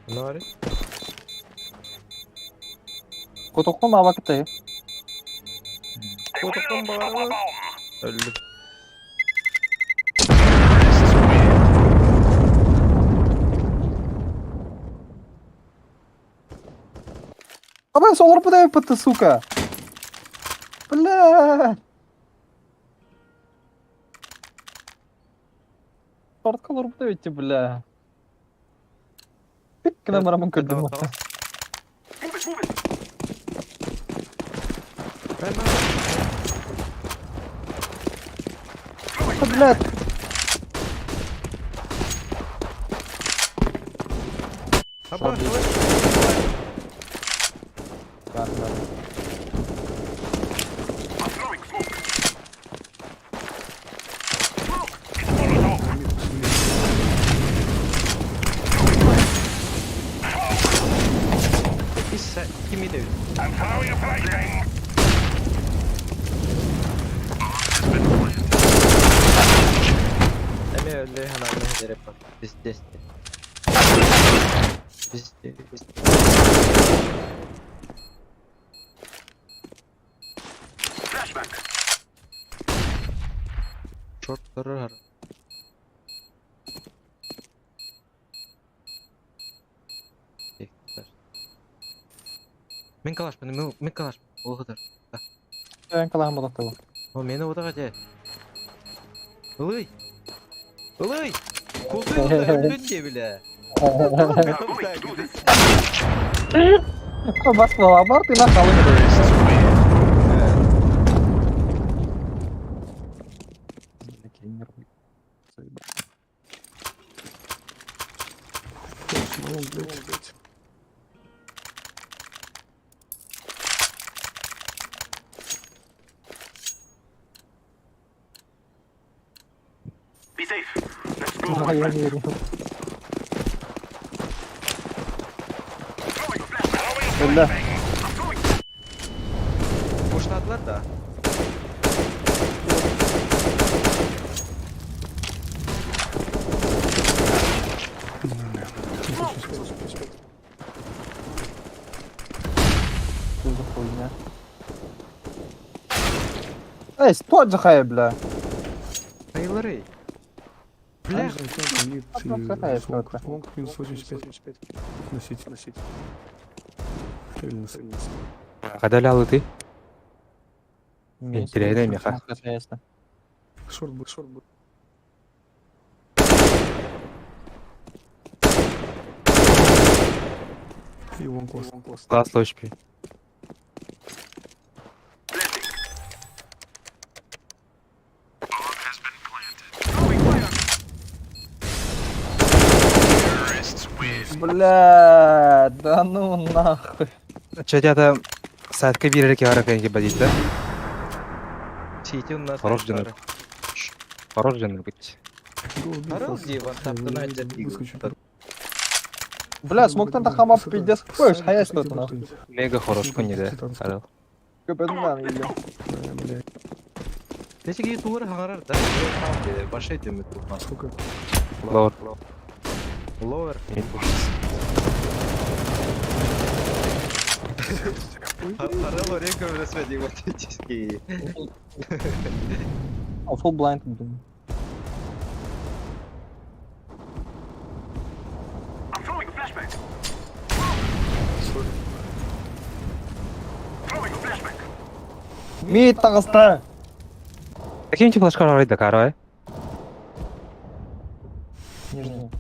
Ne var? Котоққа ма абакытай? Koltuktan bağırma. Öldüm. Абай, солар бұдай бітті, сука! Бля! Шорткалар бұдай өтті, бля. Пик марамын көрдім. Блядь! Аба, Бар, бар. Kimi de Эме өллө хананы хедереп бар. Пиздец. Пиздец. Шорт тұрар. Мен калаш, мен мен калаш. Ол қыдар. Мен калаһым бодохтой. О, мени отаға же. Ылый. Ылый. Колтуй өлдүн де биле. Бас бар, ты на халы. Блядь. Я верю. Бля. Boşladılar da. Что за хуйня? Эй, стой, джахай, бля. Hayırları. Бля. Какая что-то. Лонг минус 85. Носить, носить. Или носить. Когда ты? Интересно, меха. Интересно. Шорт будет, шорт будет. И вон класс. Класс лочпи. Бля, да ну нахуй. Че это сайтка бирер ки аракан ки бадит, да? Сити у нас. Хорош динер. Хорош динер быть. Хорош диван, таптан Выскочу. Бля, смог там тахама пиздец какой, хая что-то нахуй. Мега хорош кони, да. Орел. Капец, да, или. Бля. Нече тугар хаҥарар да? Башай дөмүт тупмас. Сколько? Лор. Ловер. Харал орека в автоматически. А full blind блин. Мид таҕыста! Таким типа флешка арай да карай. Нижний.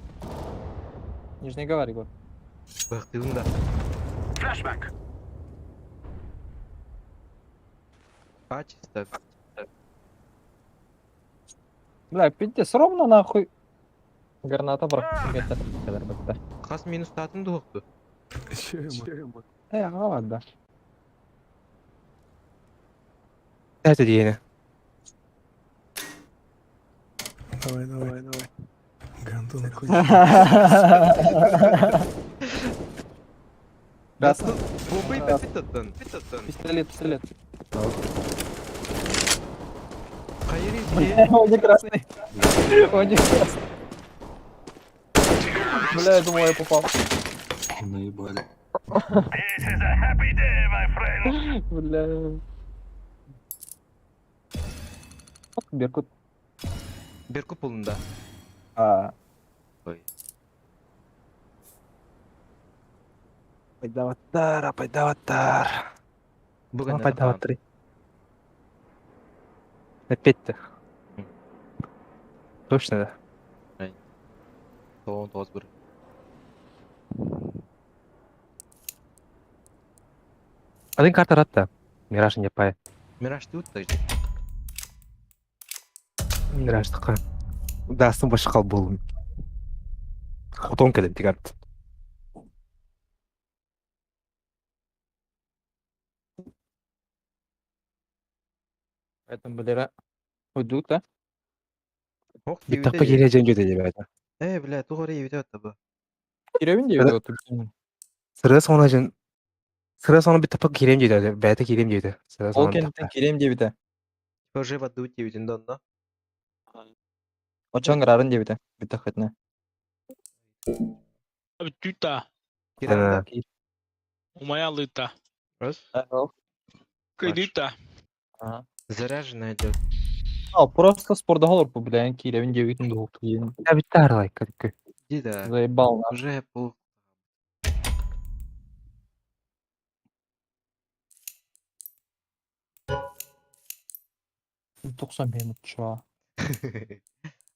Нижний говори, Егор. Бахтыгын да. Качество. Бля, пиздец, ровно нахуй. Граната бар. Хас минус татын дуохту. Чем? Э, ага, да. Это диэни. Давай, давай, давай. Гандон Раз. Бобый питаттан. Питаттан. Пистолет, пистолет. Хайри Бля, он не красный. Он не красный. Бля, я думал, я попал. Наебали. Бля. Беркут. Беркут булында. А. Ой. Пайдаваттар, пайдаваттар. Бүгін Пайдаваттар. Опять-то. Точно, да. Тоғын тоғыз бір. Один карта ратта. Мираж не пай. Мираж ты утта. Мираж такая. Да, сын башқал болым. Хотон келем тигарт. Поэтому, бля, уйдут, да? Ох, Биттапа келе жөн жөдө деп айтты. Э, бля, тугары ебите атты бу. Киревин деп Это- вот. Сыра соңына жөн Сыра соңына биттапа келем дейді. Бәті келем дейді. Сыра Ол соңына кенттен кирем деп ите. Тоже ваду тебитин донна. Очоң рарын деп ите. Бит хытны. Abi tüta. Ана. Умаялыта. Раз. Кыдыта. Заряженная идет. А, просто спорда голор по бля, киревин деп итин дух. Я биттар лайк. Иди да. Заебал. нахуй. Уже пол. Токсан минут, чё?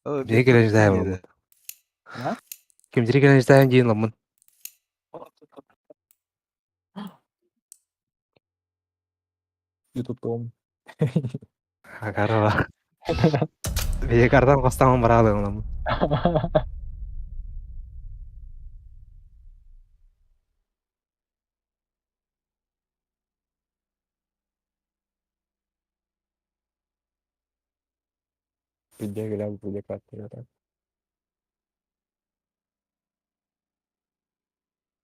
Бire келе ждайм. А? Ким дире келе ждайм дейін ламын. Ютуб том. Агарова. Бие кардан костамын баралы ламын. Бегали, видеокарта.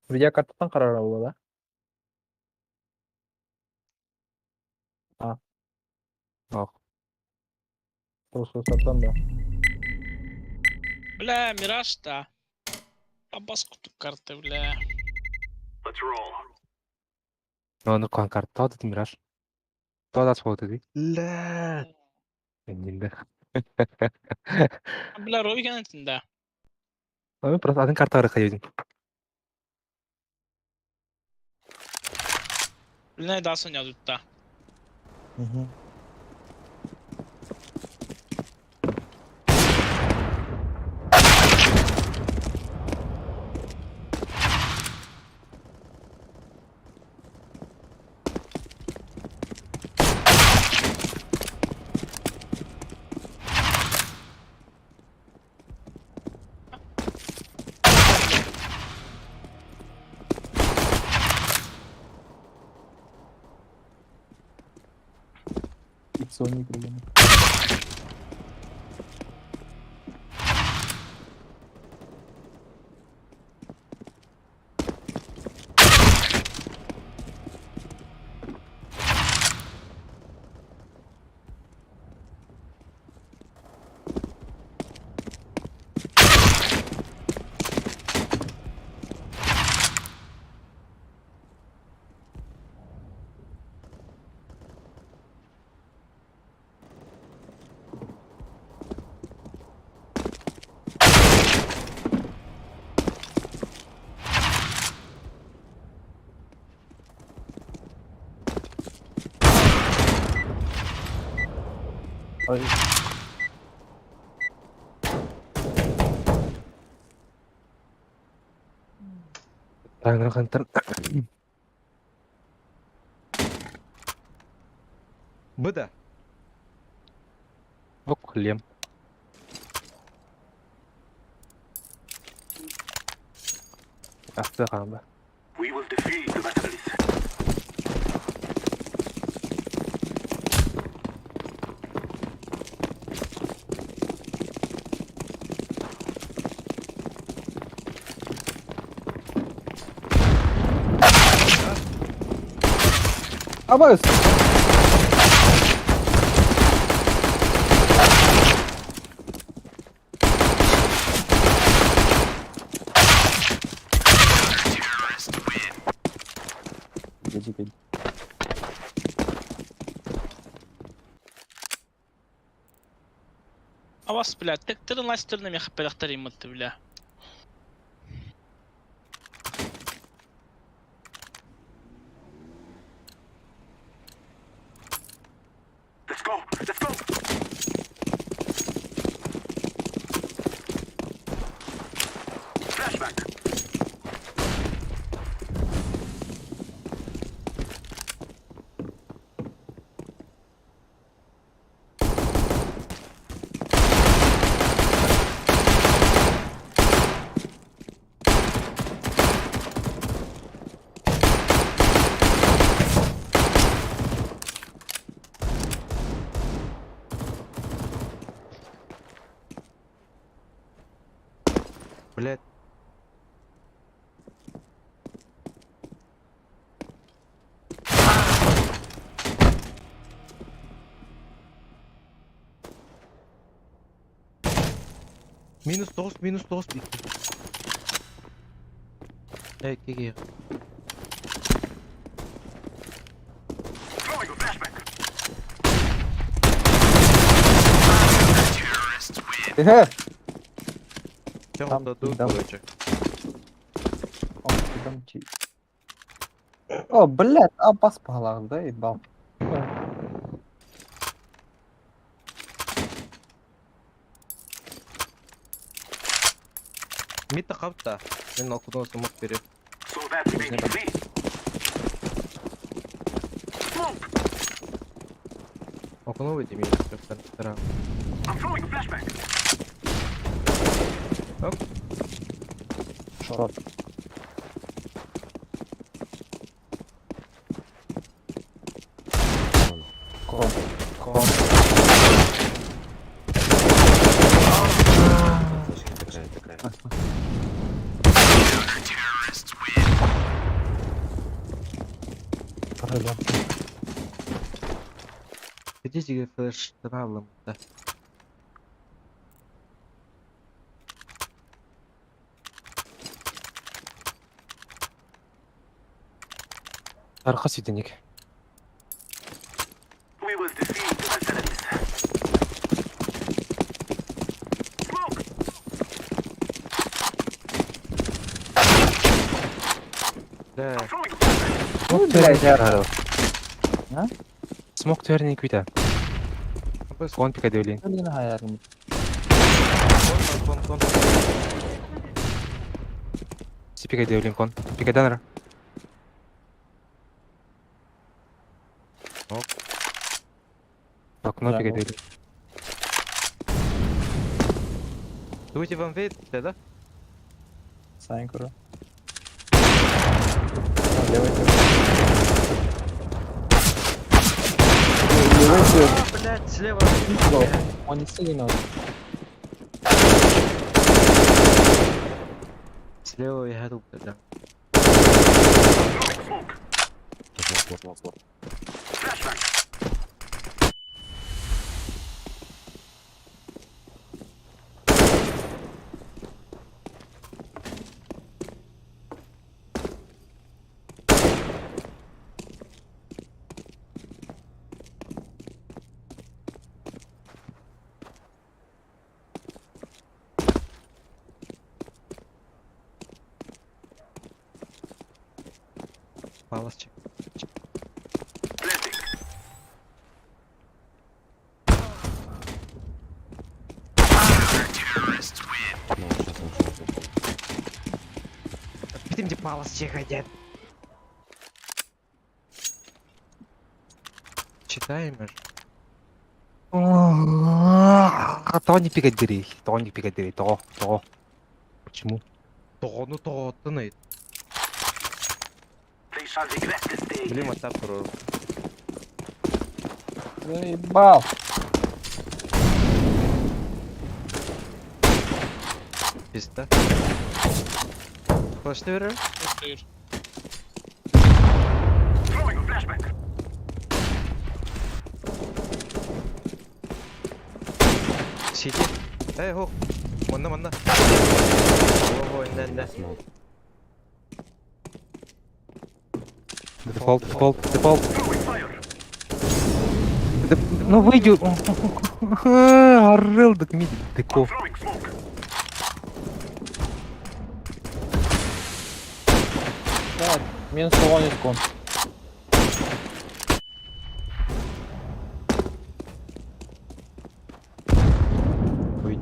Видеокартадан карар була, да? А. Ох. Просто сатам да. Бля, Мираж та. Абас кутуп карты, бля. Оны кон карта деді Мираж. Тода сол деді. Ля. Енді. Бля, Ровиген да. Ой, просто один карта арка едім. Бля, да соня тутта. Угу. Sony блин. Ой. Таҥнары хантан Быда. Ок, лем. Астыа хаалла. Абас! Иди, иди. Авас, бля, тыктырын ластырын эмиэ хаппадахтар иммытты, бля. Блять. Минус 9, минус 9 Эй, киги. Э! Там Там, дадут, там. короче. О, блядь, абас пагалар, да, ебал. Мид капта. Мен окудон смок берет. Окно выйди, мид. Шорт. Кон. Кон. Пролет. Идите флеш травлом, да. Арха ситиник. Да. Ну, блядь, я... А? Смок төрний күтә. Кон пика дөйлин. Блин, хаярым. Кон, кон, кон. Си пика дөйлин кон. Пика данра. Оп. Окно Да, пика ну. дөйлин. Дуйте вам вейт, да? Сайн көрө. Левый тип. Левый тип. Блять, слева. Он не сильно. Слева я иду, да. Палас чек. Эттим ди палас чеха дед. Читаем же. Тоҕо не пикать Тоҕо не пикать Тоҕо? Тоҕо? Почему? Тоҕону тоҕоттун ыйыт. Блин, вот так туру. Заебал! Пизда. Флешты берер? Hayır. Сити. Эй, хо. Манна, манна. Ого, инне, инне. Дефолт, дефолт, дефолт. Да, ну выйди. Орел, так мид, дыков. Так, минус он кон. Ой.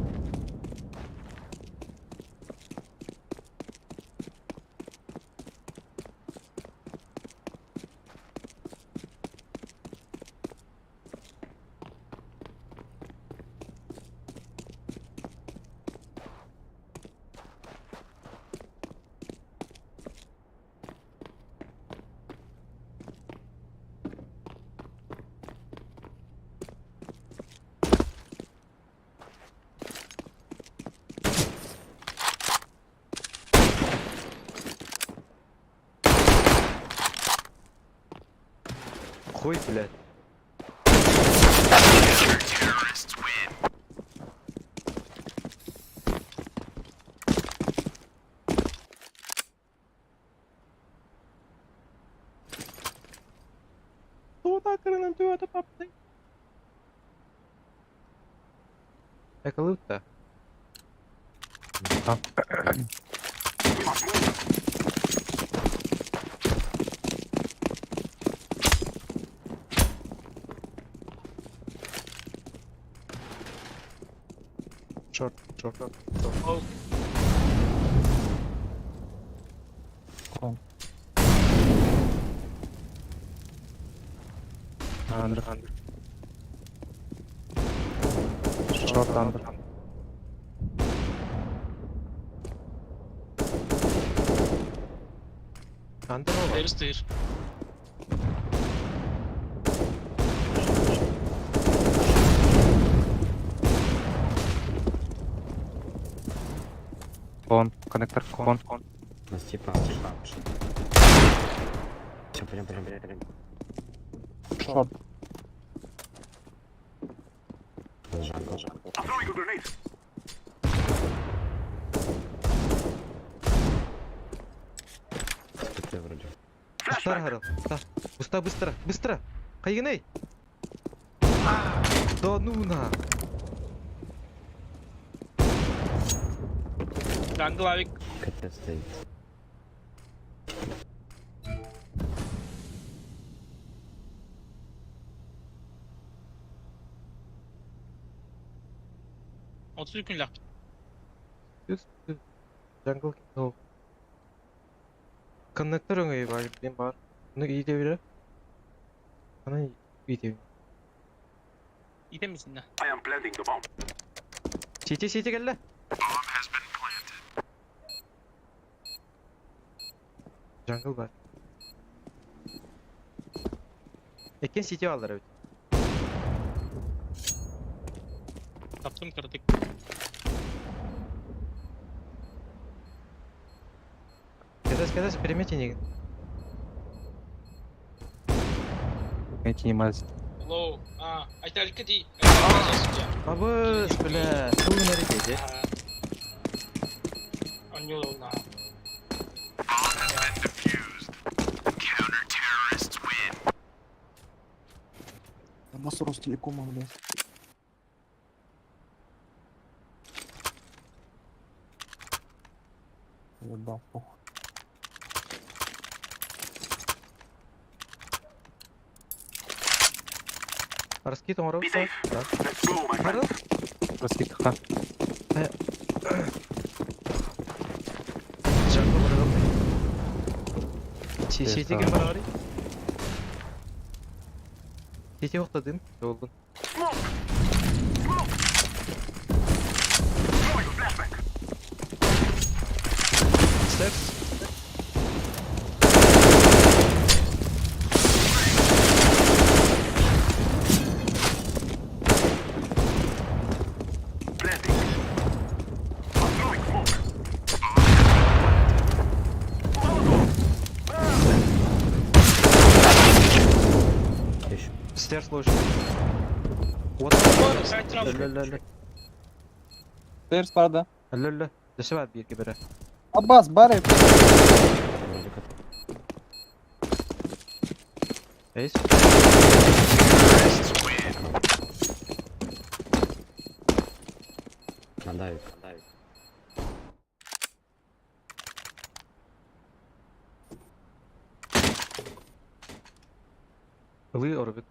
Хуй, блядь. Тута крынан тута папты. Эколыта. А. Шорт, шорт. Oh. Кон. Андер. Шорт андер. Андер There is there. Кон, коннектор, кон. Нас типа. Все, пойдем, пойдем, пойдем. Шорт. Jungle, jungle. КТ вроде. Быстро, Харал. Да. Быстро, быстро, быстро. Хайгынай. Да ну на. Jungle abi. КТ стоит. Otuz gün lap. Düz, düz. Jungle no. Коннектор өңөй бар, мен бар. Bunu iyi devirir. Bana iyi devir. İyi misin ne? Сити, сити келді. Jungle бар. Экен сити алдар өт. Таптым kırdık. Кедес, кедес, перемети неге. Эти не мазь. Hello. А, ayta di. Абыс, бля, ту нереде. Anlıyorlar. Бас Ростелекома, блядь. Заебал, похуй. Раскид оңоров. Да. Харал? Раскид, ха. Jungle бар. Сити ким барар? Сити охтадым. Долгун. Steps. Stairs ложь. What? Ля-ля-ля. Stairs барда. Ля-ля. Дөсө бар биир кибере. Аббас, бары. Эйс. Надавит. Ылы орбит.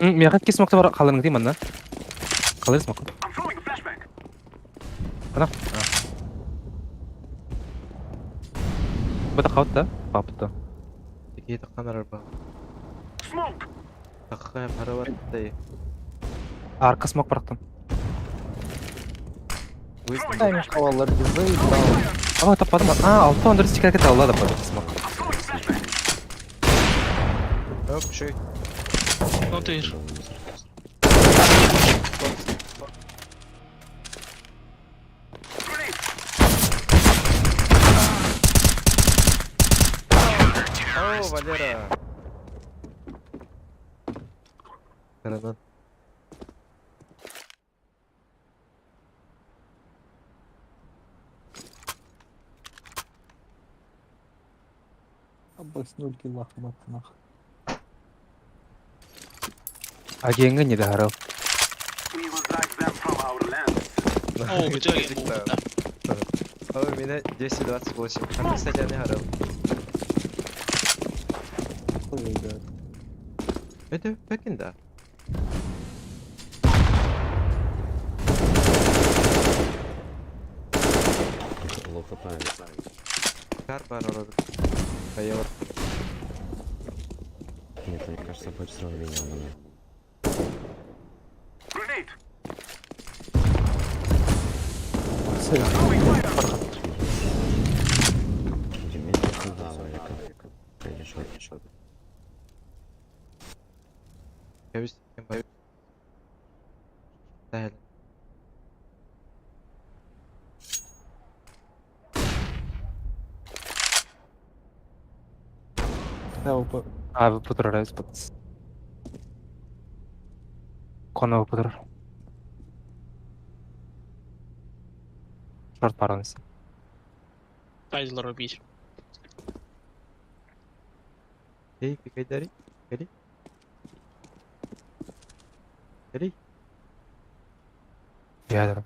Миэхэ икки смокта бар халырыҥ дии манна. Халыр смок. Ана. Бата хаут да? Папта. Икки таххан арба. Таххан арба тай. Арка смок барахтым. Тайм хавалар заебал. Ама таппадым. А, алты он дөрес чикәргә алла да смок. Оп, шөй. Ну ты ж. О, Валера. Гранат. Аббас 0 килла хват нах. Агеңге не дәрәл. О, бутылки, да. О, у меня 228. А, кстати, я не горел. Хуй да. Это пекин, да. Лоу хп. Кар бар орбит. Поел. Нет, мне кажется, будет все равно меня она. Сәһел. Да, А, путурар спот. Коно путурар. Шорт паранс. Тайзлер убить. Эй, пикай дари. Кали. Кали. Я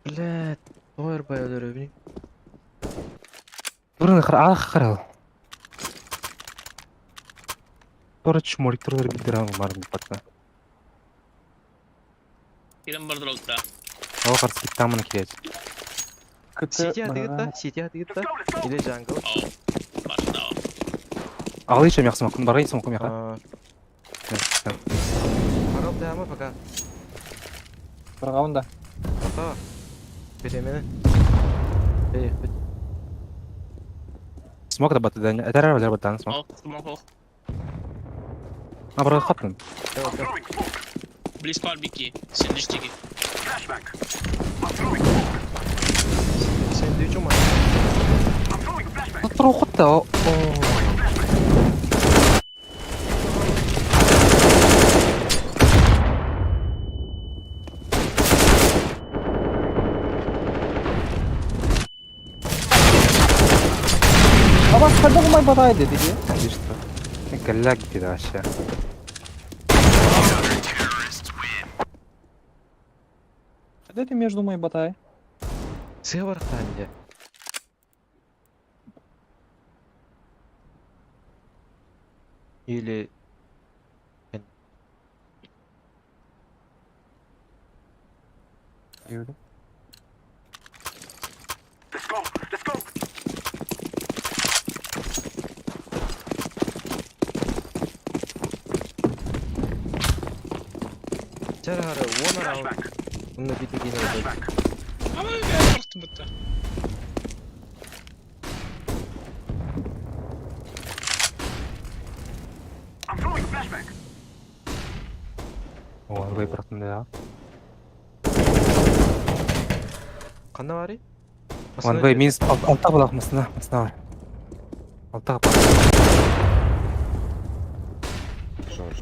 Блядь. Тойр байылыр. Турын хар ах харал. Тора чморик турар бидиран марын патна. Кирен бардыр да. Ол қарсы киттамын кирет. КТ. Сити атыгытта, сити атыгытта. Или джангл. О, башта. Алы еще мяхсы макын баргай смок мяха. Харал дама пока. Баргаунда. Ата. Беремени. Эй, хоть. Смок да баты да. Это рар баттан смок. О, смок, о. А барга хаттын. Близко арбики. Сендиштики. Сен дүйчү ма? Туру хатта. О. Аббас қайда қылмай батайды деге? Конечно. Галляк где вообще. Қайда ты между мой батай? Сыа барахтаан дьэ. Или Let's go. Let's go. Чарахары уон раунд. Онно битигин ылбыт. Ama bir bıraktım bitti. I'm throwing a flashbang. О, ой, бырахтым да. Ханна барый? One way means алта булах масына, масына бар. Алта бар. Шорт.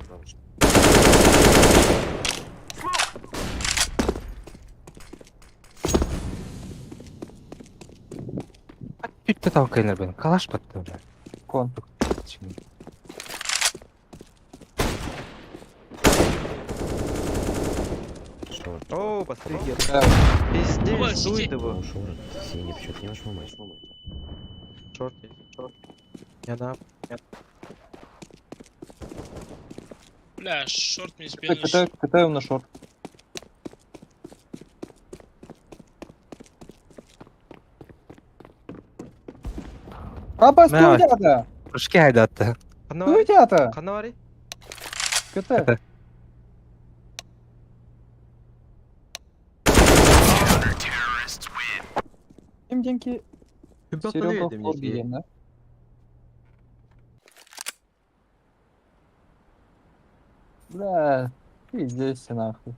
Бүттэ тау кэлэр бен. Калаш батты уже. Кон. Шорт. О, постригер. Да. Пиздец, сиди. дует его. Ну, шорт. Синий, почему ты не можешь помочь? Шорт есть, шорт. Я на. Бля, шорт мне сбил. Катаю, катаю на шорт. Абас, Давай. туйдята! Прыжки айдатты. Ханна барый? Туйдята! Ханна барый? КТ. Ким деньги? Күн Серега баттан в дедим да? Бля, пиздец нахуй.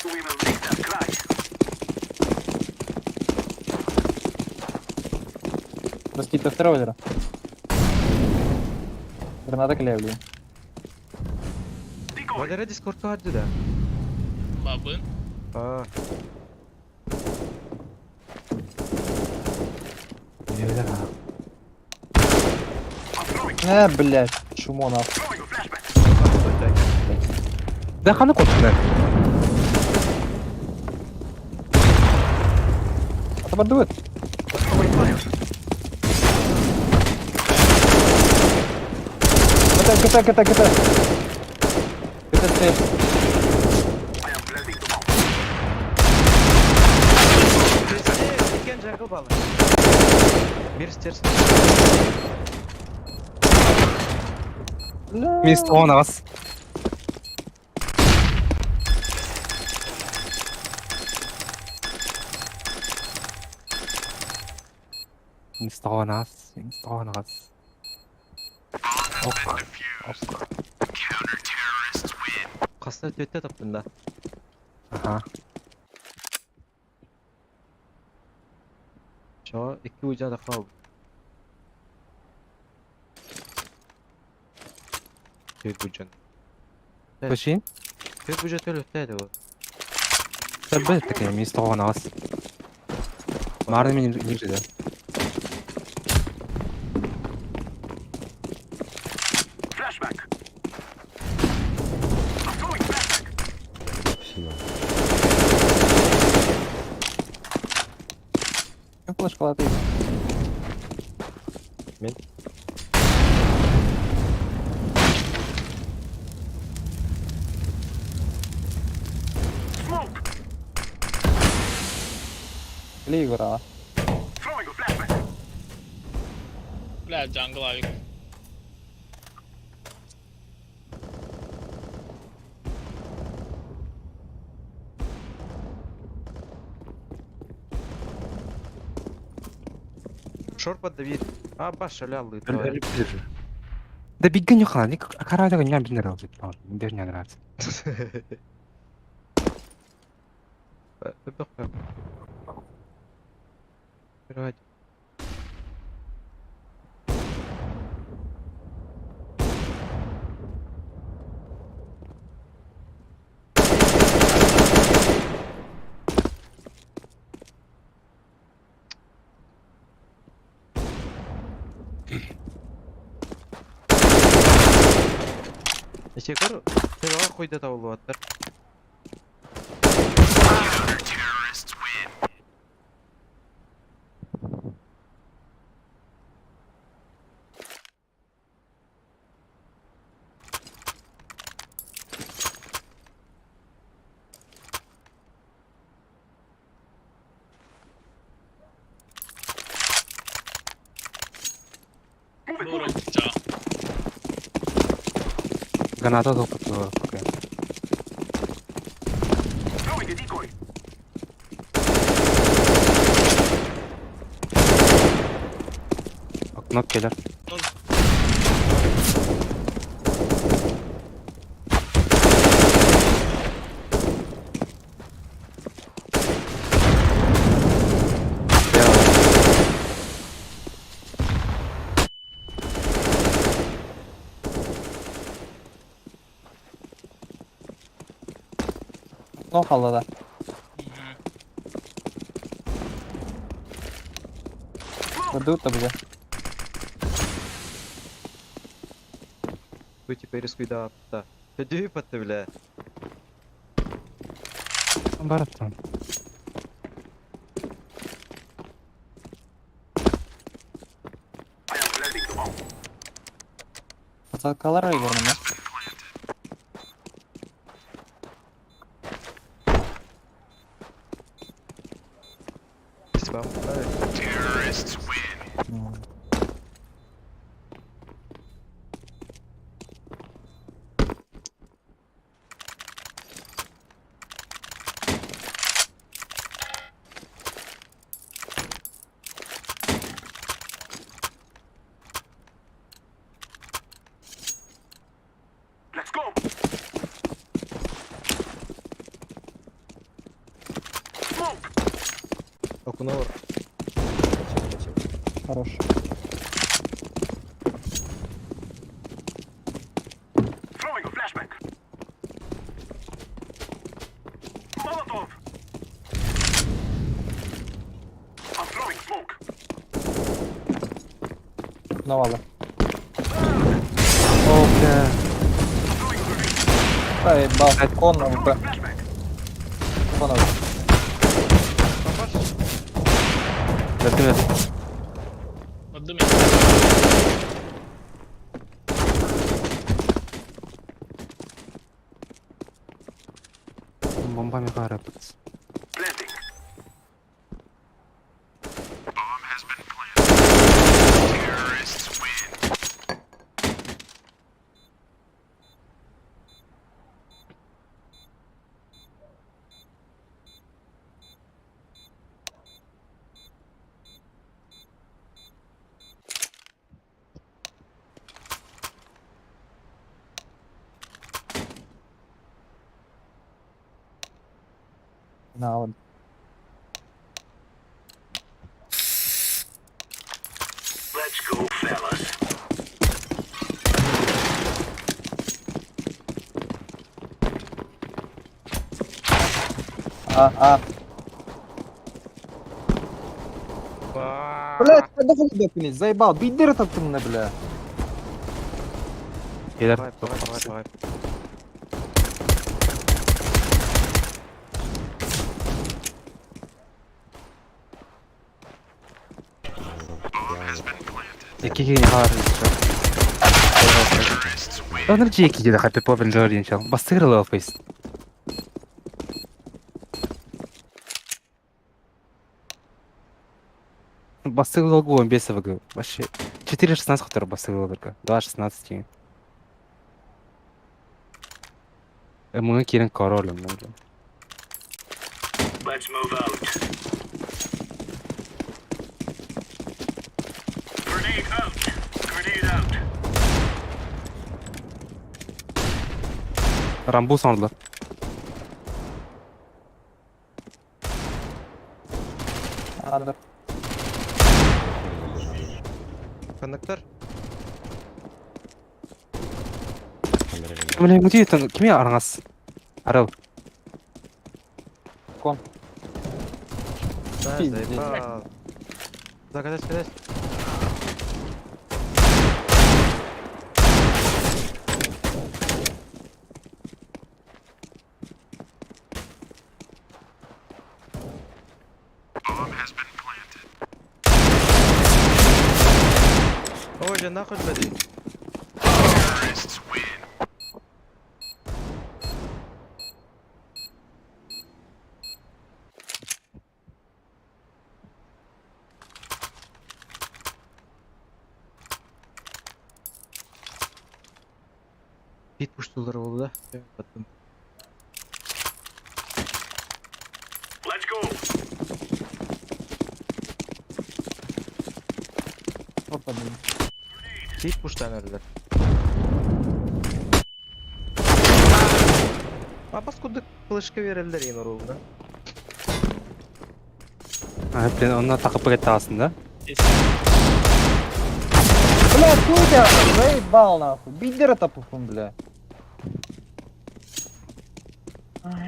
We will make them cry. Москито второго. Граната клевли. Decoy. Валера дискордка хадды да. Бабын. А, I'm throwing. Блядь, чмо нахуй. Throwing a flashbang. Да ханы кот А то дует. Throwing fire. КТ, КТ, КТ, КТ. КТ стоит. I am planting the bomb. Пиздец, икен жангл балы. Бир стерс. Бля. Минус он ас. Минус он ас. Минус он ас. Ок. Ок. Қасына төтте таптым да. Аха. Чо, икки уйжа да қау. Төт буджан. Көшин? Төт буджа төлөттәді ол. Сәббет таке минус он ас. Марын мен ниже да. Flashbang. I'm throwing flashbang. Сильно. Ким флешка латый? Мен. Smoke. Клей игра. Throwing a flashbang. Бля, джангл авик. Шорт поддавит. А, баш, ля, лыт. Да бигген yok lan. Karayda ne bin lira olacak. Bir ne lira. Ради. Эче көр, төбөҕө хуйда табыллыбаттар. Бууручча. Граната тохтотуо. Окей. Окно кэлэр. Ну халла да. Дадут бля. Бу теперь рискуй да да. Төдүй патты бля. Бараттан. Посадкалар горно. Спасибо. Окно. Хорош. Навала. О, бля. Ай, бал, кон ВП. Кон ВП. Бэртим эт. Отдумай. Бомбами харап. На, вот. А, а. Блять, когда заебал, бидер этот ты мне, бля. Кэлэр. Давай, давай, давай, давай. Икки киһини хаар. Онор жеки деді хаппи попин жорин чал. Бастырыл фейс. Бастырыл гуон бес ВГ. Вообще 4.16 который бастырыл только. 2.16. Мы кирен королем, ну, бля. Рамбу сандылар. Андер. Коннектор. Бля, где это? Киме араңас? Арал. Кон. Да, Пиздец. заебал. Закадась, кадась. нахуй өлбөтүй? Бит пуштулар буолла да. Баттым. Опа, блин. Бит пуштан өллөр. А паскуддук флешка береллер ен орулна. А, блин, онно такып кетти да? Бля, тут я заебал нахуй. Бидер это пухун, бля.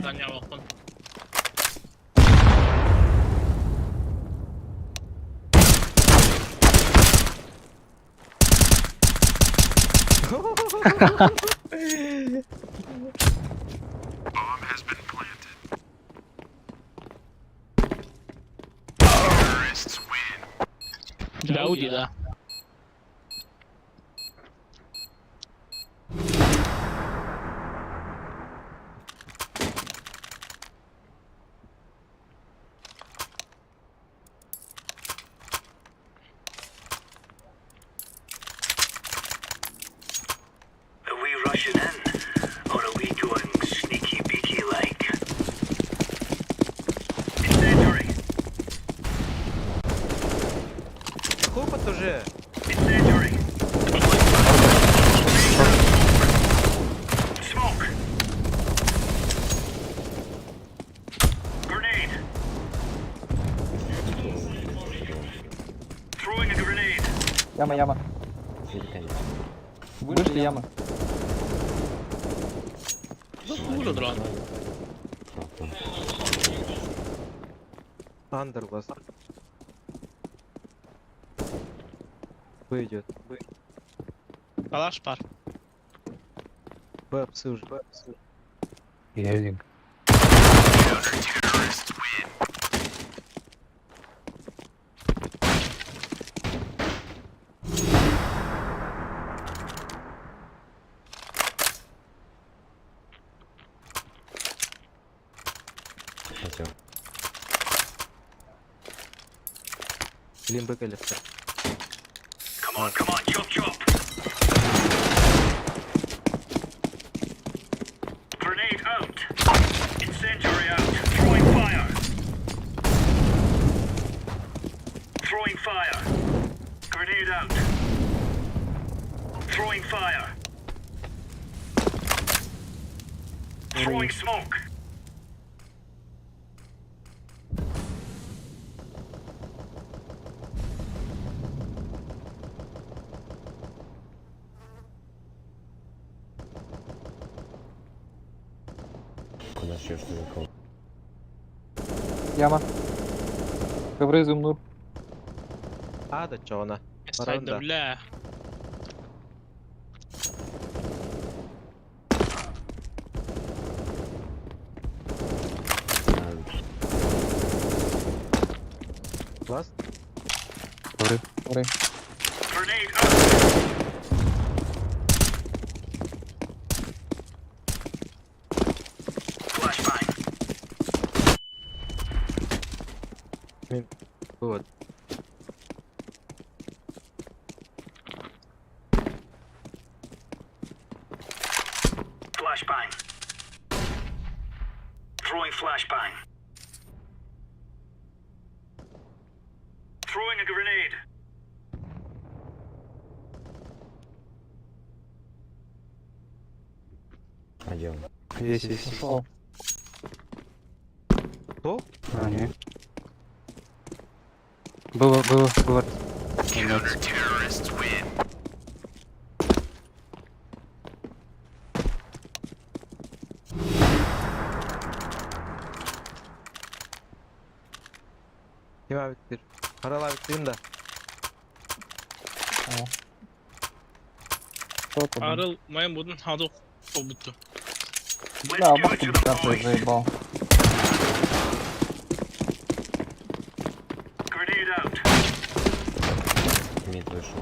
Таня вакын. Ауди, да. Are we rushing in, or are we going sneaky beaky like? Incendiary! Хопот уже. Incendiary! Smoke! Grenade! Throwing a grenade! Яма, яма. Вышли яма. Ну, дрон. Андер вас. Б идет. Б. Калаш бар. Б, псы уже. Б, псы. Елдик. Хотел. Блин, Б коллектор. Come on, come on, chop chop! Grenade out! Incendiary out! Throwing fire! Throwing fire! Grenade out! Throwing fire! Throwing smoke! Куда шьешь ты никого? Яма. Ковры изумнур. А, да чё она? Сайда, Баранда. бля. Ласт? Ковры. Ковры. Grenade out! Flashbang! Вот. Flashbang. Throwing flashbang. Throwing a grenade. А где он? Есть, есть. Ушел. Кто? А, не. Было, было, было. Ким абиттир? Карал абиттирин да. Кто там? Арыл, моим будун хаду побуту. Бля, бабку карты заебал. Grenade out. Мид вышел.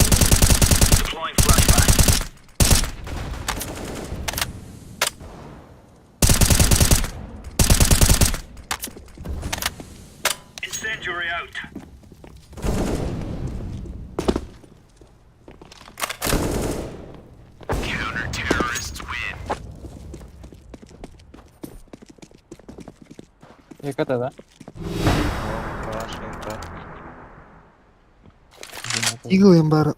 ЕКТ, да? О, калаш, инфа. Игл им бар.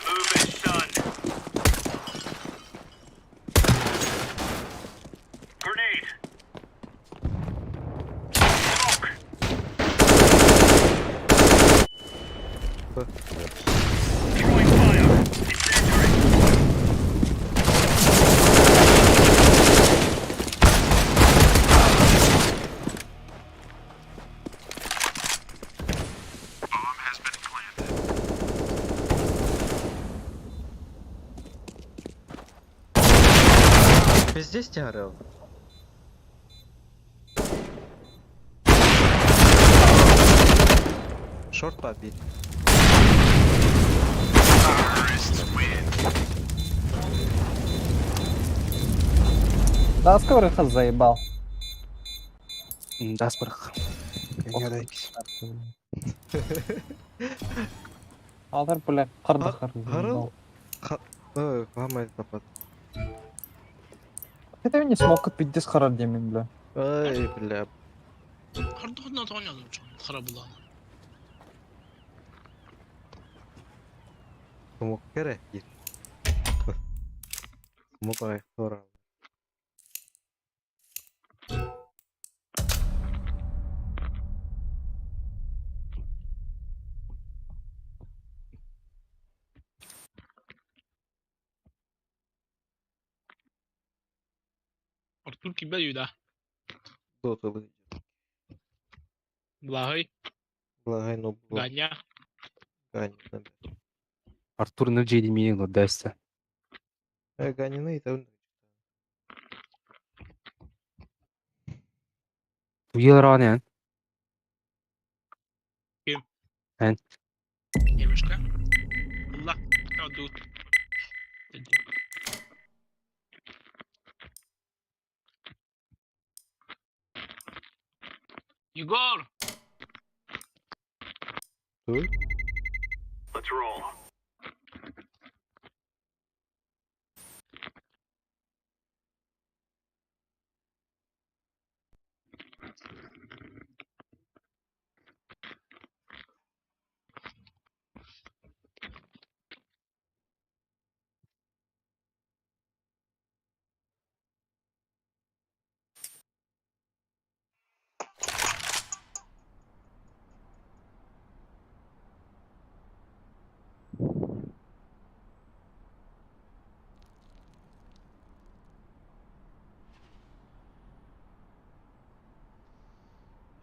Move it, son. Grenade. Smoke. Throwing fire. Incendiary. Bomb has been planted. Пиздец тебя орел. Шорт побить. Да, скоро заебал. Дас бырах. Алар, бля, қырды қыр. Харыл? Ой, мама это Это не смог пиздец қырар деймін, бля. Ой, бля. Хардухна тоня хара була. Смок керек. Смок аяқтар. Артур кибе юда. Дота выйдет. Благай, Благай, но Ганя. Ганина. Артур нырджи миин лодесса. Ганина и там. Уелранен. Немешка. Allah. Kadut. Егор! Let's roll.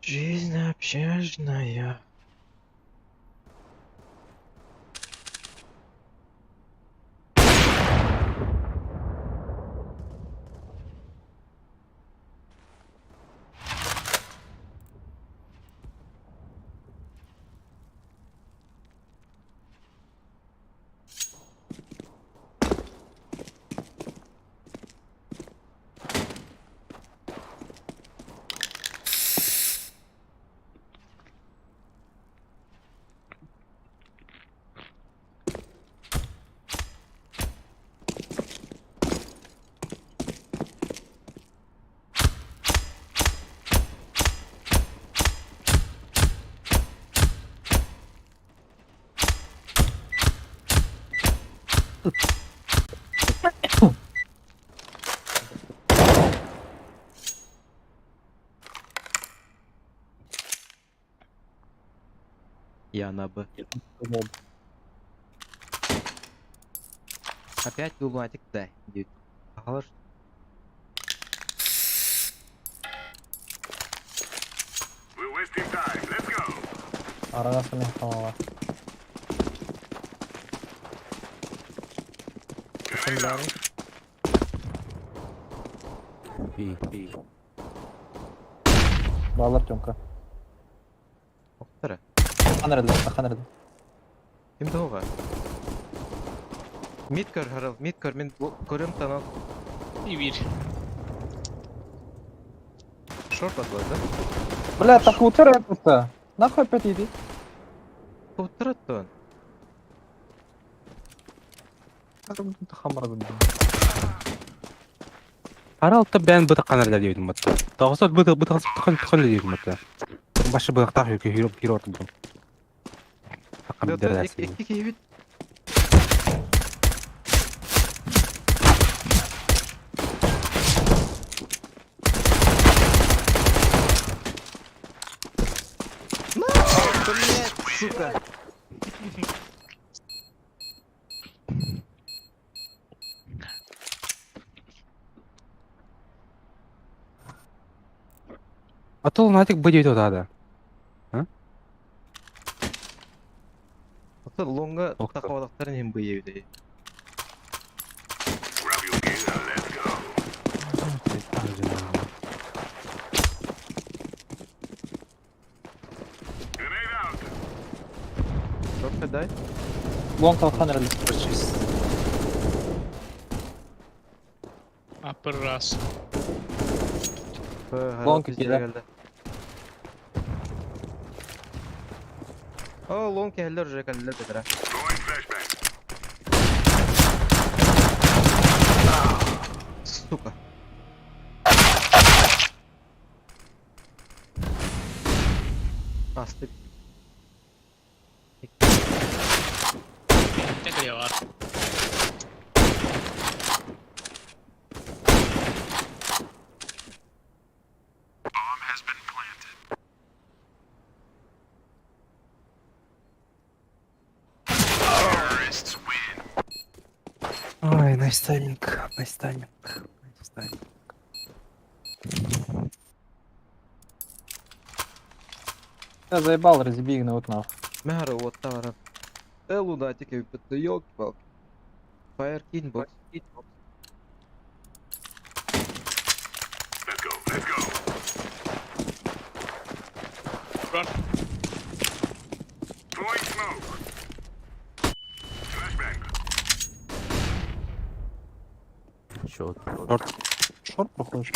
Жизнь общажная. Я на Б. Опять лунатик, да. Галаш. We're wasting time. Let's go. Араға қалала. Би, би. Балалар Тёмка. Оқтыры. Хан әрді, хан әрді. Ким тоға? Мид көр, Харал, мид көр, мен көрем танал. И вир. Шорт атылар, да? Бля, так утыр это. Нахуй опять иди. Утырат тон. Хамарабын. Аралта бээн бытахханар диэбитим батта. Тоҕусот бытах бытах тхан тхан диэбитим батта. Башы бытахтаах үкө хиро хиро отурдум. Тахам дэрээси. Икки киһибит. Блять, сука. А то лунатик бы диэбит отаада. Ото лонга Охто. тахабалактарын им быйыбыды. Grab your gear and let's go. Grenade out. Шорты дай. Лонг талхан эрэлэ. Аппер раз. Лонг киирэ. О, лонг кэллэр уже кэллэр бетера. Throwing flashbang. Сука. Асты. Тегре бар. Ой, nice timing, nice timing, nice timing. Я заебал, разъеби их на вот нахуй. Мэра вот тара. Э, лунатик, ёлки-палки. Fire King box. Let's go. Let's go. Run. Throwing smoke. Flashbang. Чё? Шорт. Шорт проходишь?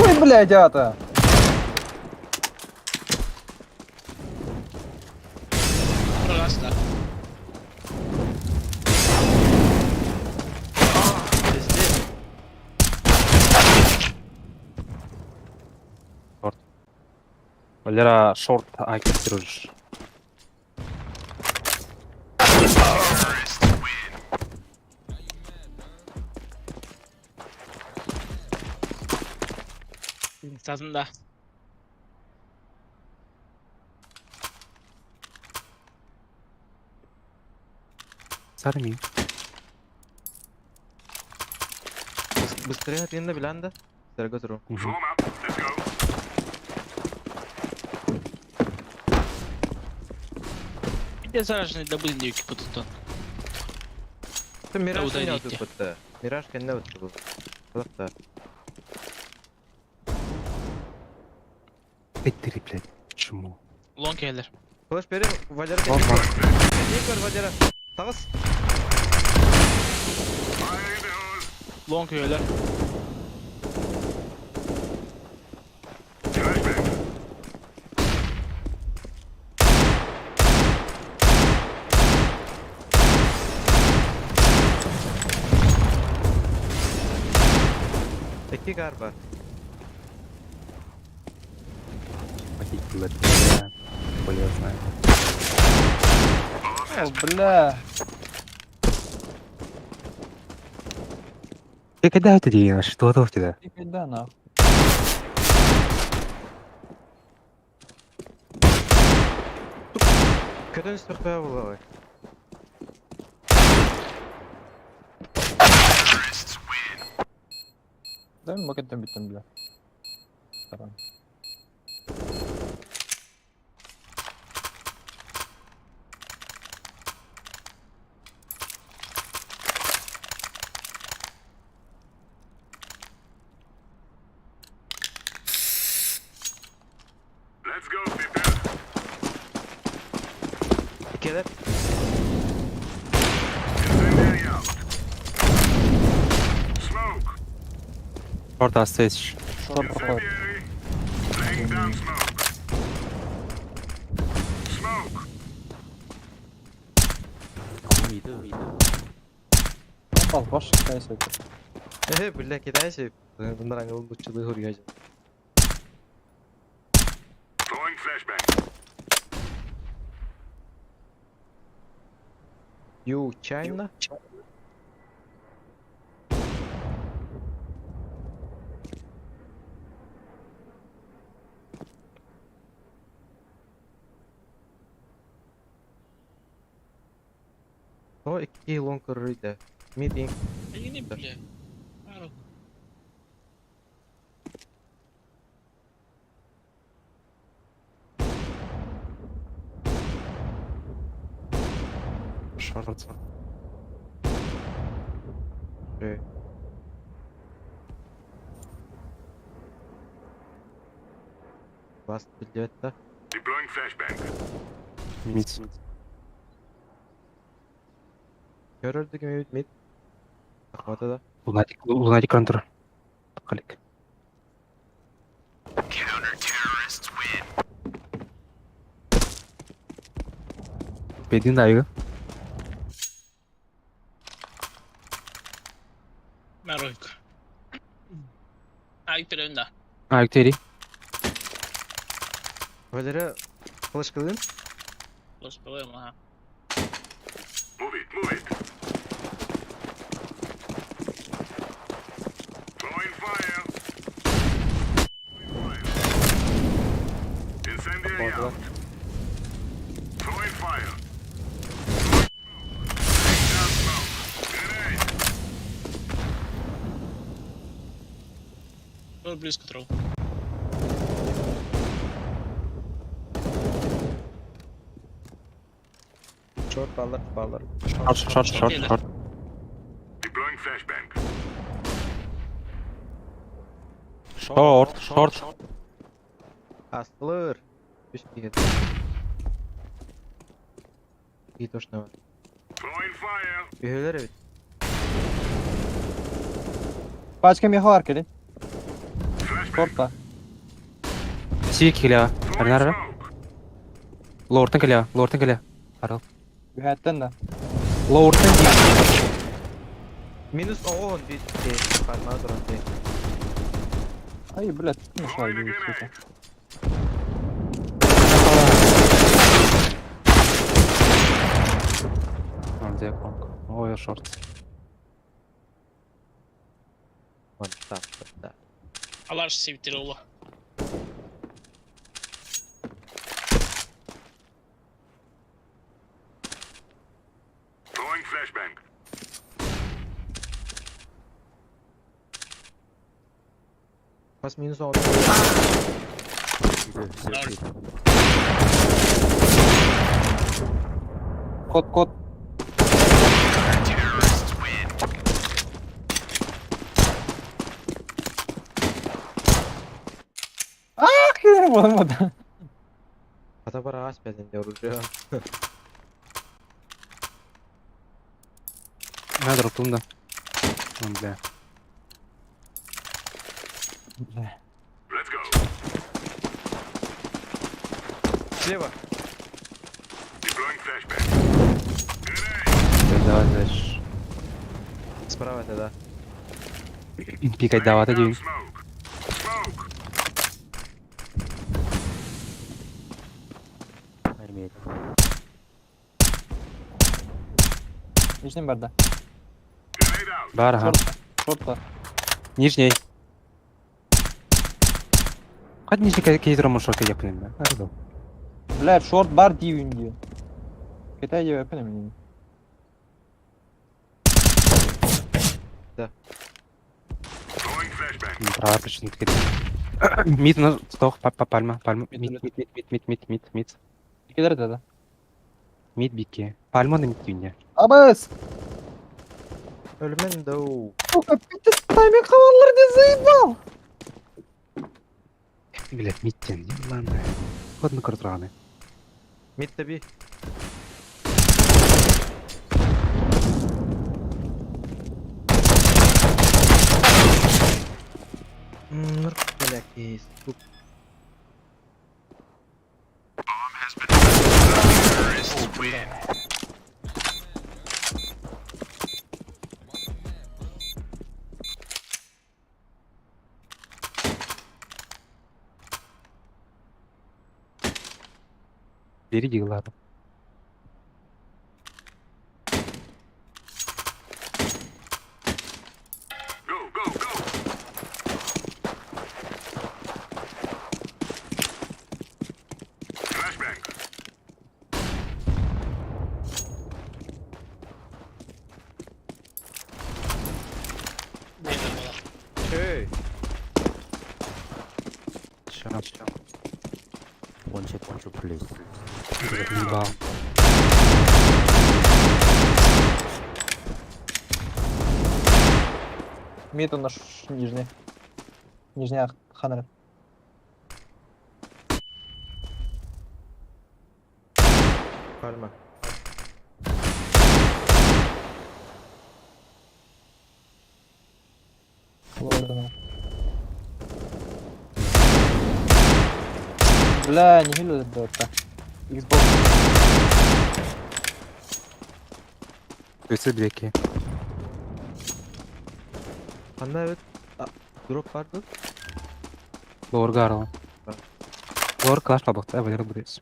Ой, блядь, ата! Аппер раз, да. Везде. Валера шорт акер. Тазында. Сарми. Быстрее отвинна биланда. Дорого тру. Form up. Let's go. Где зараженный добыл дьюки потутон. Ты Мираж Да, не удалите. отыпытты. Мираж кэннэ отыпытты. Кылыкта. Пять-три, блядь. Почему? Лонг келер. Флеш бери, Валера. Лонг, лонг. Кэннэ көр, Валера. Тагыс. Fire in the hole. Лонг келер. Flashbang. Икки кар бар. Похитил это. бля. Хуй его знает. О, бля. Ты когда это делаешь? Что это у тебя? Никогда нахуй. Көтөн сүрпэ булалы. Дай мне макет битен, бля. Таран. Let's go, people. Иккилер. Incendiary out. Smoke. Шорт остается. Шорт проходит. Incendiary. Laying down smoke. Smoke. Албаш китайский. Бля, китайцы. Bunlar лучше хуйня. Throwing flashbang. You China? О, икки лонг рыйда. Мидинг. Эйгини бля. Арок. Шорт. Бас билбэт да. Deploying flashbang. Мид. Көрөрдүк мид мид. Ахмата да. Лунатик, лунатик контр. Калик. Бедин дайгы. Маройка. Ай перенда. А, Викторий. Валера флешкалын? Лоспалым, ага. Move it, move it. Throwing fire. Throwing fire. Incendiary out. Throwing fire. Throwing smoke. Take down smoke. Grenade. Был близко трол. Шорт баллар, баллар. Шорт, шорт, шорт, шорт. Deploying flashbang. Шорт, шорт. Астылыр. Үс тиген. И точно бар. Throwing fire. Үйелер бит. Пачка меха бар келин. Flashbang. Шортта. Си келе. Throwing Арнара. smoke. Лордтан келе, лордтан келе. Арал. Үһәттен да. Лордтан ди. Минус 10 бит. Карма туран ти. Ай, блядь, ну шла, Throwing a сука. grenade. Где конг? Ой, шорт. Вон, так, да. Алар севтер ола. Throwing flashbang. Бас минус 10. Ноль. Кот, кот. Ах, болмады. Ата бара ас бәден де оружие. На дроптун да. Он, бля. Бля. Let's go. Слева. Deploying flashbang. Grenade. Давай, дальше. Справа это да. Пикать давай, Laying down один. Smoke. Smoke. Армия. Нижний бар да. Grenade out. Бар, ага. Шортта. Нижний. Қад нижний кейдер шорт я понимаю. Арду. Блядь, шорт бар дейін де. Китай деп әпін мен. Throwing flashbang. Права причина такие. Мид на стох, пальма, пальма. Мид, мид, мид, мид, мид, мид, мид, мид. Кедер да. Мид бике. Пальма на мид Абыс! Өлмен дау. Сука, пиздец, тайминг хавалар не заебал! Блядь, мидтен, ладно. Вот на кортраны. Мид таби. Бля, сука. Бери дигылаатым. Go, go, go! Flashbang. Мидер была. Эй, Ща. One shot, one shot, please. Ебал. Мид у нас нижний. Нижняя ханера. пальма. Ладно. Бля, не хилю дота. Xbox. Өсө билеки. Анда evet. А, Дроп бар dur. Лорга арал. Лор клаш табыкта, валер будес.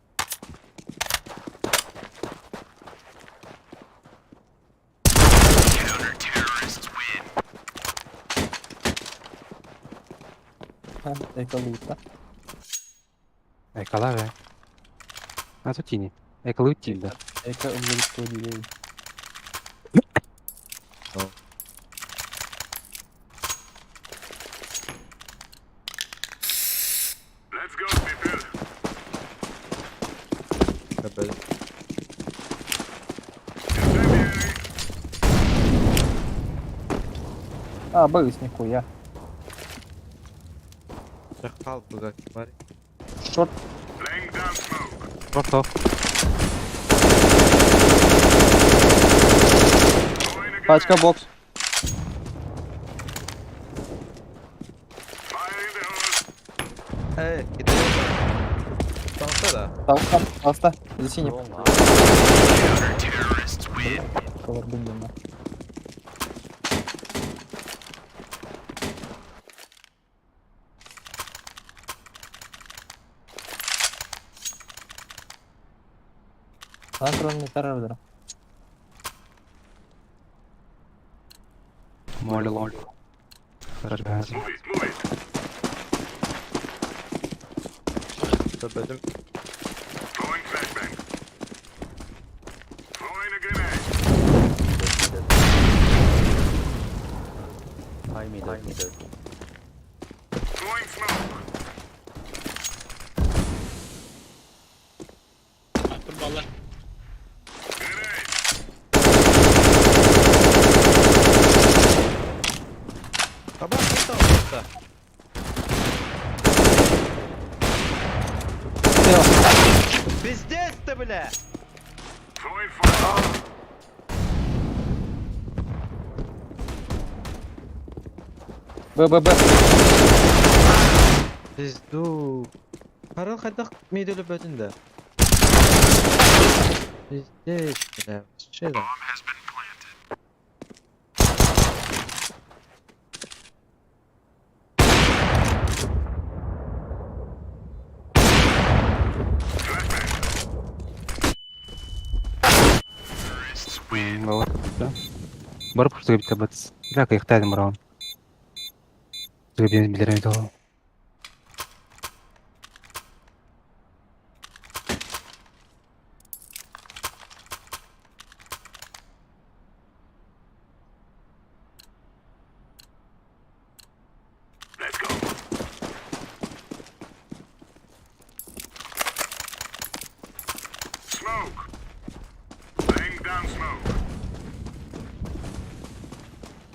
Эка лута. Экала бе. А тут тини. Экалы тинда. Эка улуту. Let's go, people. Кабель. Incendiary. А, боюсь, нихуя. Шахал бугак бар. Шорт. Laying down smoke. Просто Throwing a grenade. Пачка бокс. Fire in the hole. Эй, кидай. Там да? Толста, толста. За синим. Колор бомбина. Антron террор. Молли лол. Хорошо. Move it, move it. Кабелем. Throwing flashbang. Throwing a grenade. I mid, I mid. Throwing smoke. Апыр баллар. Grenade. Аба, там просто. Пиздец ты, бля! Throwing fire. Б, Б, Б. Пизду. Харал хайдах миделі бөтінде. Пиздец, бля. Вообще да. Барып курсуга битте бат. Бля, кайыктадым раунд. Билер билер Let's go. Smoke. Laying down smoke.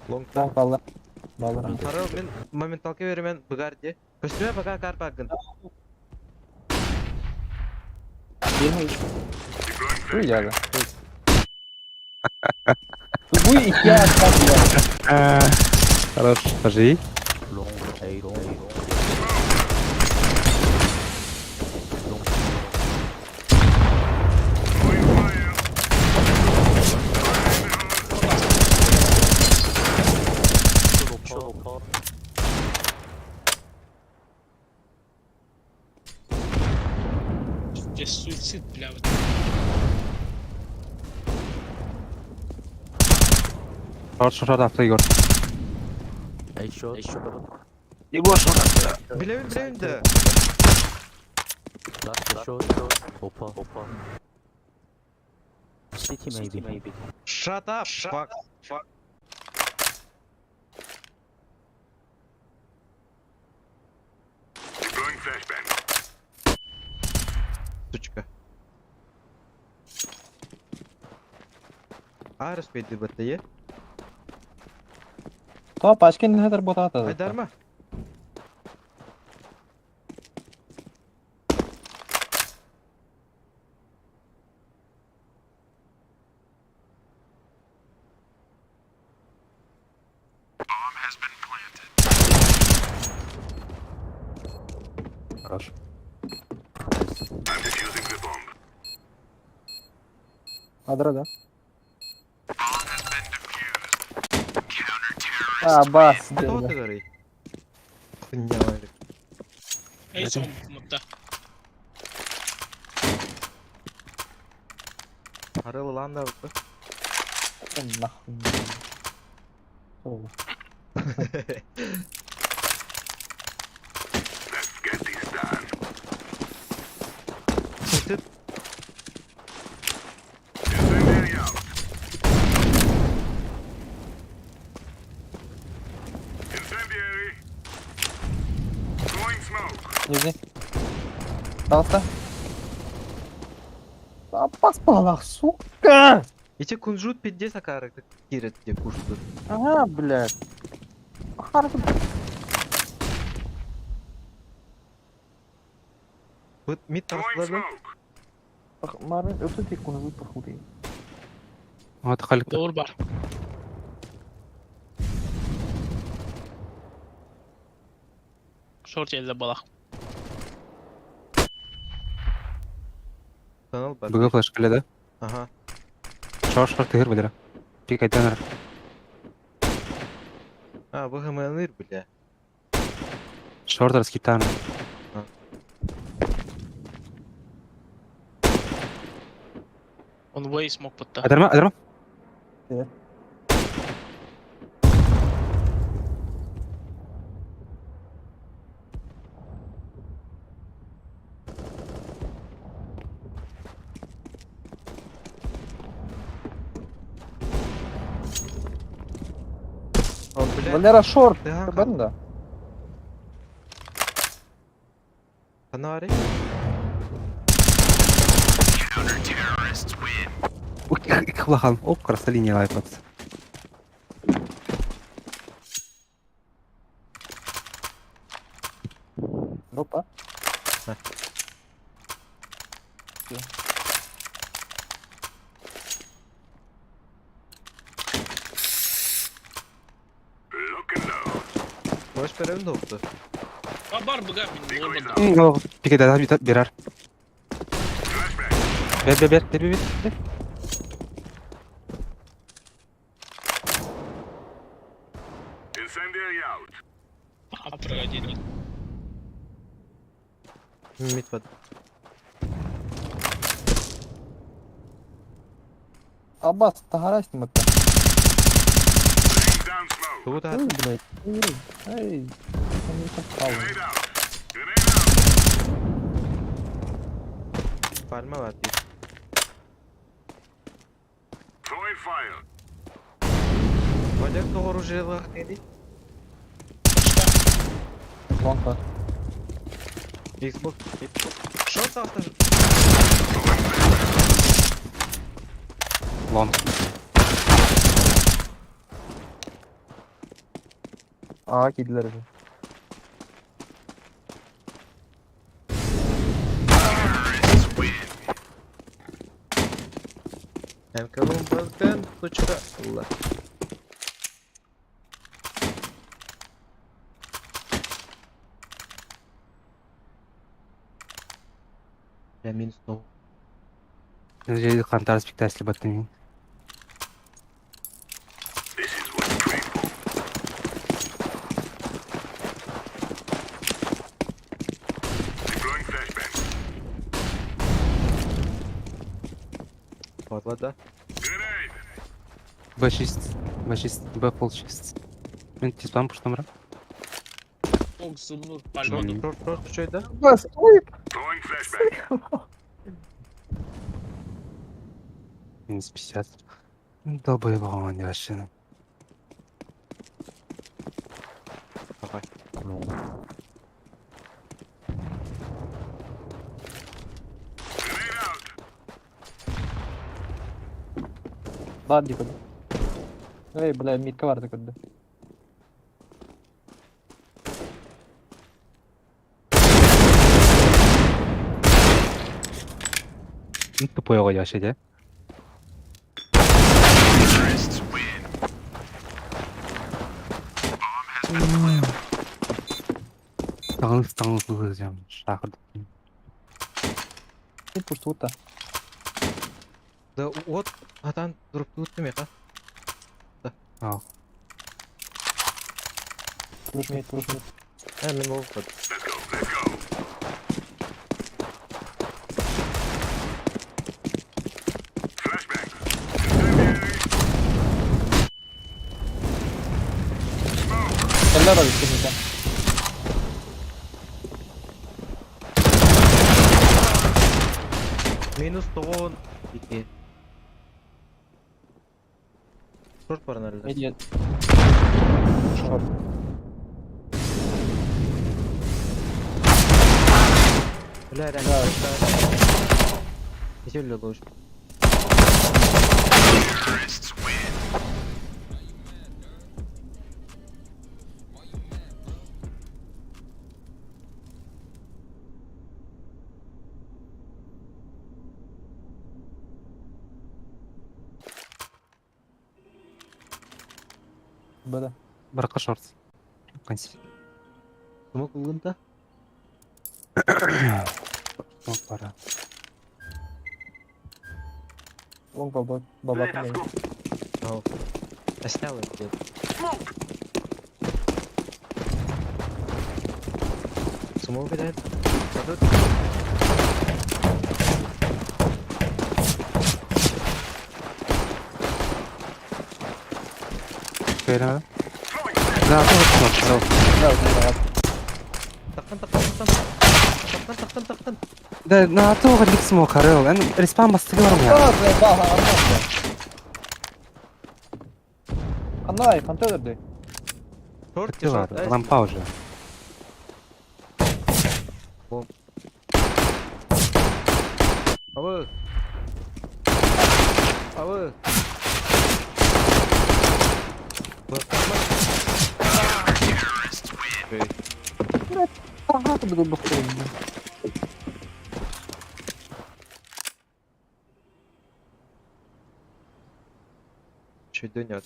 Лонг. Там қалды. Баллар. Харал мен моменталка беремен бұгарде. Көстіме пока карпагын. Deploying Хуяга. Тугуй и я бля. Хорош, поживи. Long, A, long, long. Throwing fire. Fire in the hole. Short, Здесь суицид, бля. Вот. Short short after Егор. A short. A short. Егор short. Билевин билевин да. Last short. Short. Opa. Opa. City maybe. Maybe. Shut up, fuck. Fuck. Deploying flashbang. Сучка. Арыс бейді бітті, е? То пачки не хедер ботата. Айдарма. Хорош. I'm defusing the bomb. Адра, да? А, бас, Кто деді. ты говори? Хуйня варит. Эй, сон, мутта. Арыл ланда бу. Нахуй. О, Let's get this done. Ты Incendiary out. Incendiary. Throwing smoke. Нижний. Пожалуйста. А, пас сука! Эти кунжут пиздец акары кирет где кушают. Ага, блядь. Хорошо. Вот мид Throwing таслады. smoke. Марын өтө тек кунжут похуды. Вот халик. Doğru бар. Short elde balak. Канал бар. Б флеш да? Ага. Short short тыгыр билер. Пик айтанар. А, бу хмныр бля. Short раскитан. Он way smoke бутта. Адарма, адарма. О, бля. Валера шорт, Да, кабан да. Канари. Хлахан. Оп, красная линия лайпац. Опа. На. Look and load. Boş verelim de oldu. А бар быга мин doğru Пик айтанар берар. Flashbang. Бер бер бер бер бер бер. Incendiary out. Апрага дедим. Мид под. Аббас, тагарась мытта. Laying down smoke. Тугу Эй, блядь. Эй, эй. Он не попал. Grenade out. Grenade out. Palma var diye. Throwing fire. Валер doğru jelak dedi. Лонг бар. Xbox. Short altta. Лонг. Aa kediler öyle. MK'nın bazken сучка. Allah. Я минус нол. Кантарс пиктасли баттын. This is what you train for. Deploying flashbang. Падла, да? Б6, Б6, Б пол 6. Мен тиспан пуштамра. Ок, зумнур Шорт, пальмаду. шорт, шорт, что это? Стой! Минус 50. Долбоебал он вообще. Давай. Бар дии көрдө. Эй, бля, митка бар да көрдө. Тупой вообще, да? Таңыз таңыз ылызям. Шахыр. Ты пуштута. Да вот, а там друг тут меха. Ау. Слушай, слушай. Мен ол под. Eller var det inte. Минус 10. Ики. Шорт бар наверное. Медиа. Шорт. Бля, реально. Да. Веселье лучше. Бда. Барака шорт. Конси. Смог улынта? О, пора. Лонг баба баба мен. Ау. А снял это. Смог кидает? А тут? Фейра. Да, тоже шорт. Да, да. Тақтан, тақтан, тақтан. Тақтан, тақтан, тақтан. Да, на то лик смог харел. Эн респам бастыгы бар я. Да, бля, ба, арман. Қандай, қандай өлді? Шорт, Ты шорт, бар, лампа уже. Авы. Авы. Ага, буду бахтырым. Чуть донет.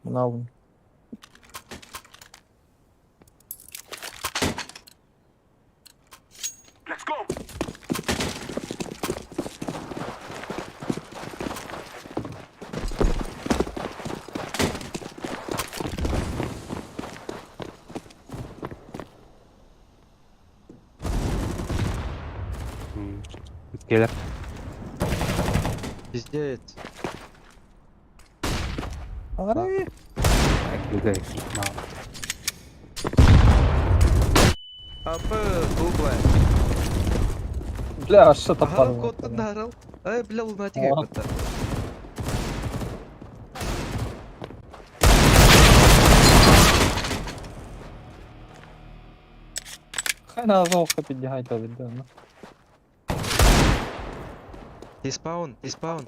Мынауын. Келер. Пиздец. Ағары. Апы, гугла. Бля, что Ага, таппадым. кот нарал. Ай, бля, лунатик Ага. какой-то. Хай на азовка піднягай то віддано. Диспаун, диспаун.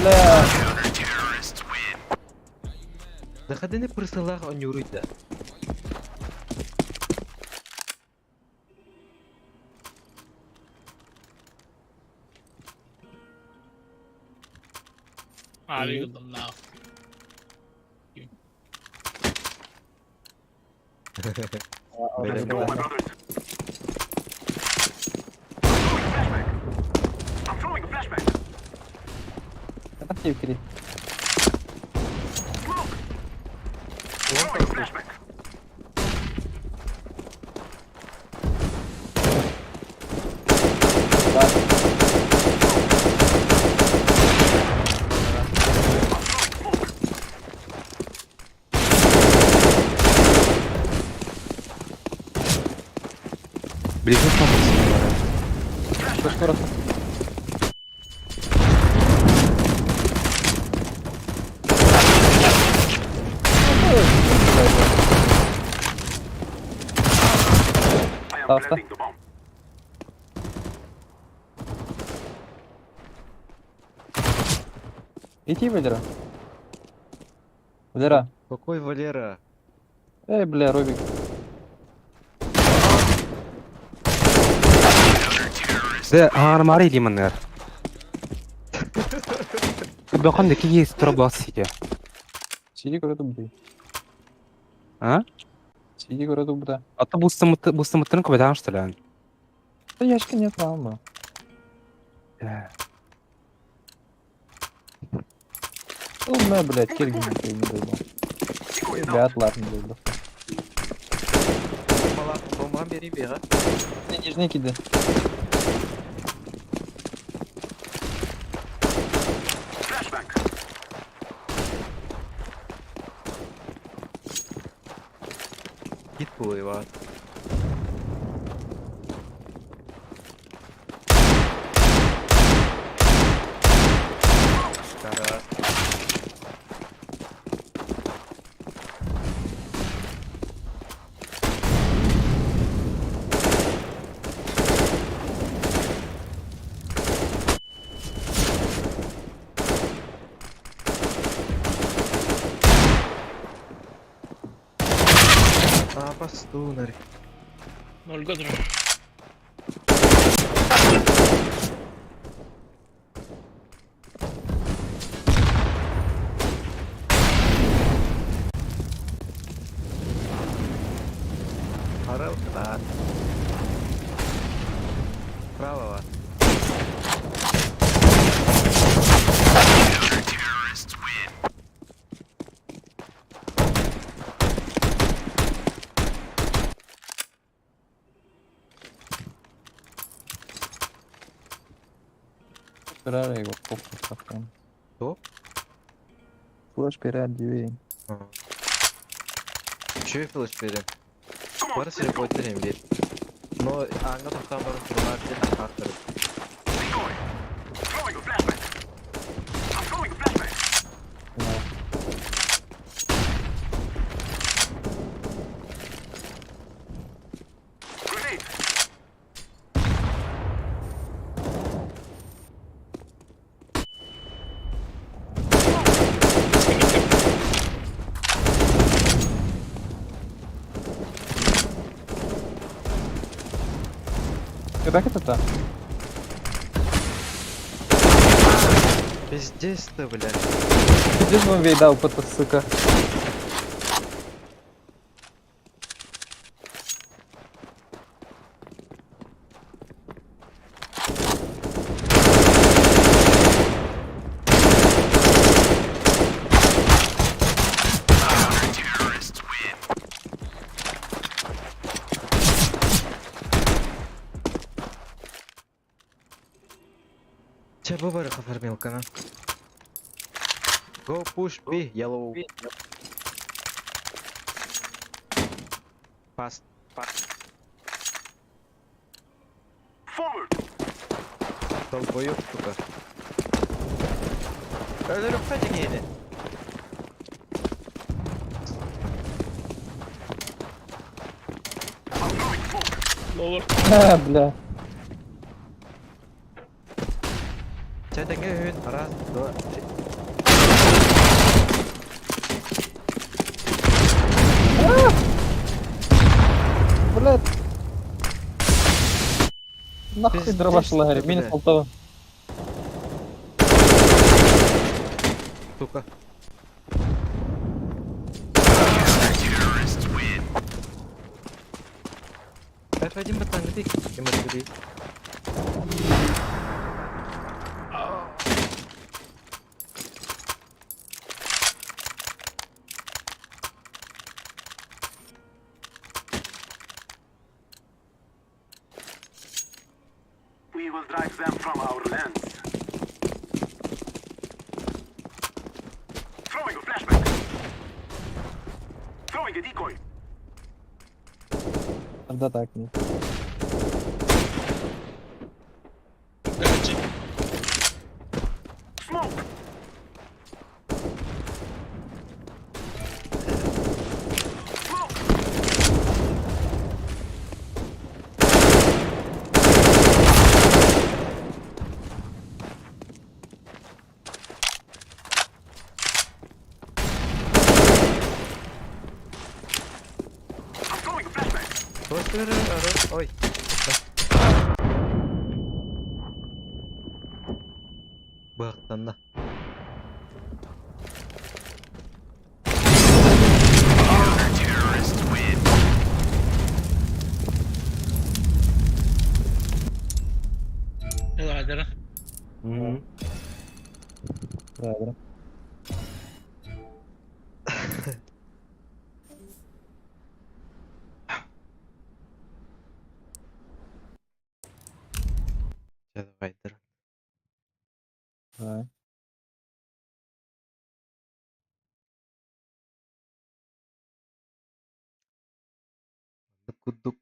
Бля, Заходи не присылах, он не урыйда. Abi gıldım now. Let's go, I'm throwing a flashbang. Кири. Близнец на Скоро. Таста. Иди, Валера. Валера. Какой Валера? Эй, бля, Робик. Да, армари лимонер. Бахан да киһи турабас сите. Сиди көрө бу. А? Сиди көрө бу. Ата бустымыттырын көбөтаң что ли? Да яшка нет мама. Ну, блядь, киргин не дойду. Бля, ладно, дойду. Бомбам бери бега. Не, нижний киды. Гид было. Кара. А, постунарь. Ноль года. Орел, да. Правого. Пирара его похуй совсем. Кто? Флэш пират дивей. Чё флеш берем? Бар срепотерем бер. Но аңа тоқтан барын турнар ден аттырып. Как это-то? Пиздец ты, блядь. Где же он дал, сука? Че бу бар фармилкана? Go push B, yellow. Pass. Pass. Долбоёб, сука. Өлөрүк деңейdi. Ловер. А, бля. Чэ деңге хүн. Раз, два, три. Блядь. Нахуй Пиздец дробаш ты, лагерь, бля. минус полтора. Сука. F1 баттан гидик. Ким өтүрүй? will drive them from our lands. Throwing a flashbang. Throwing a decoy. Да так, не. Короче, Smoke. Smoke. I'm throwing a flashbang. Ой. Бахтанна. Terrorists win. Ладно. Да, да. Давай, дыр. Да. Кудук.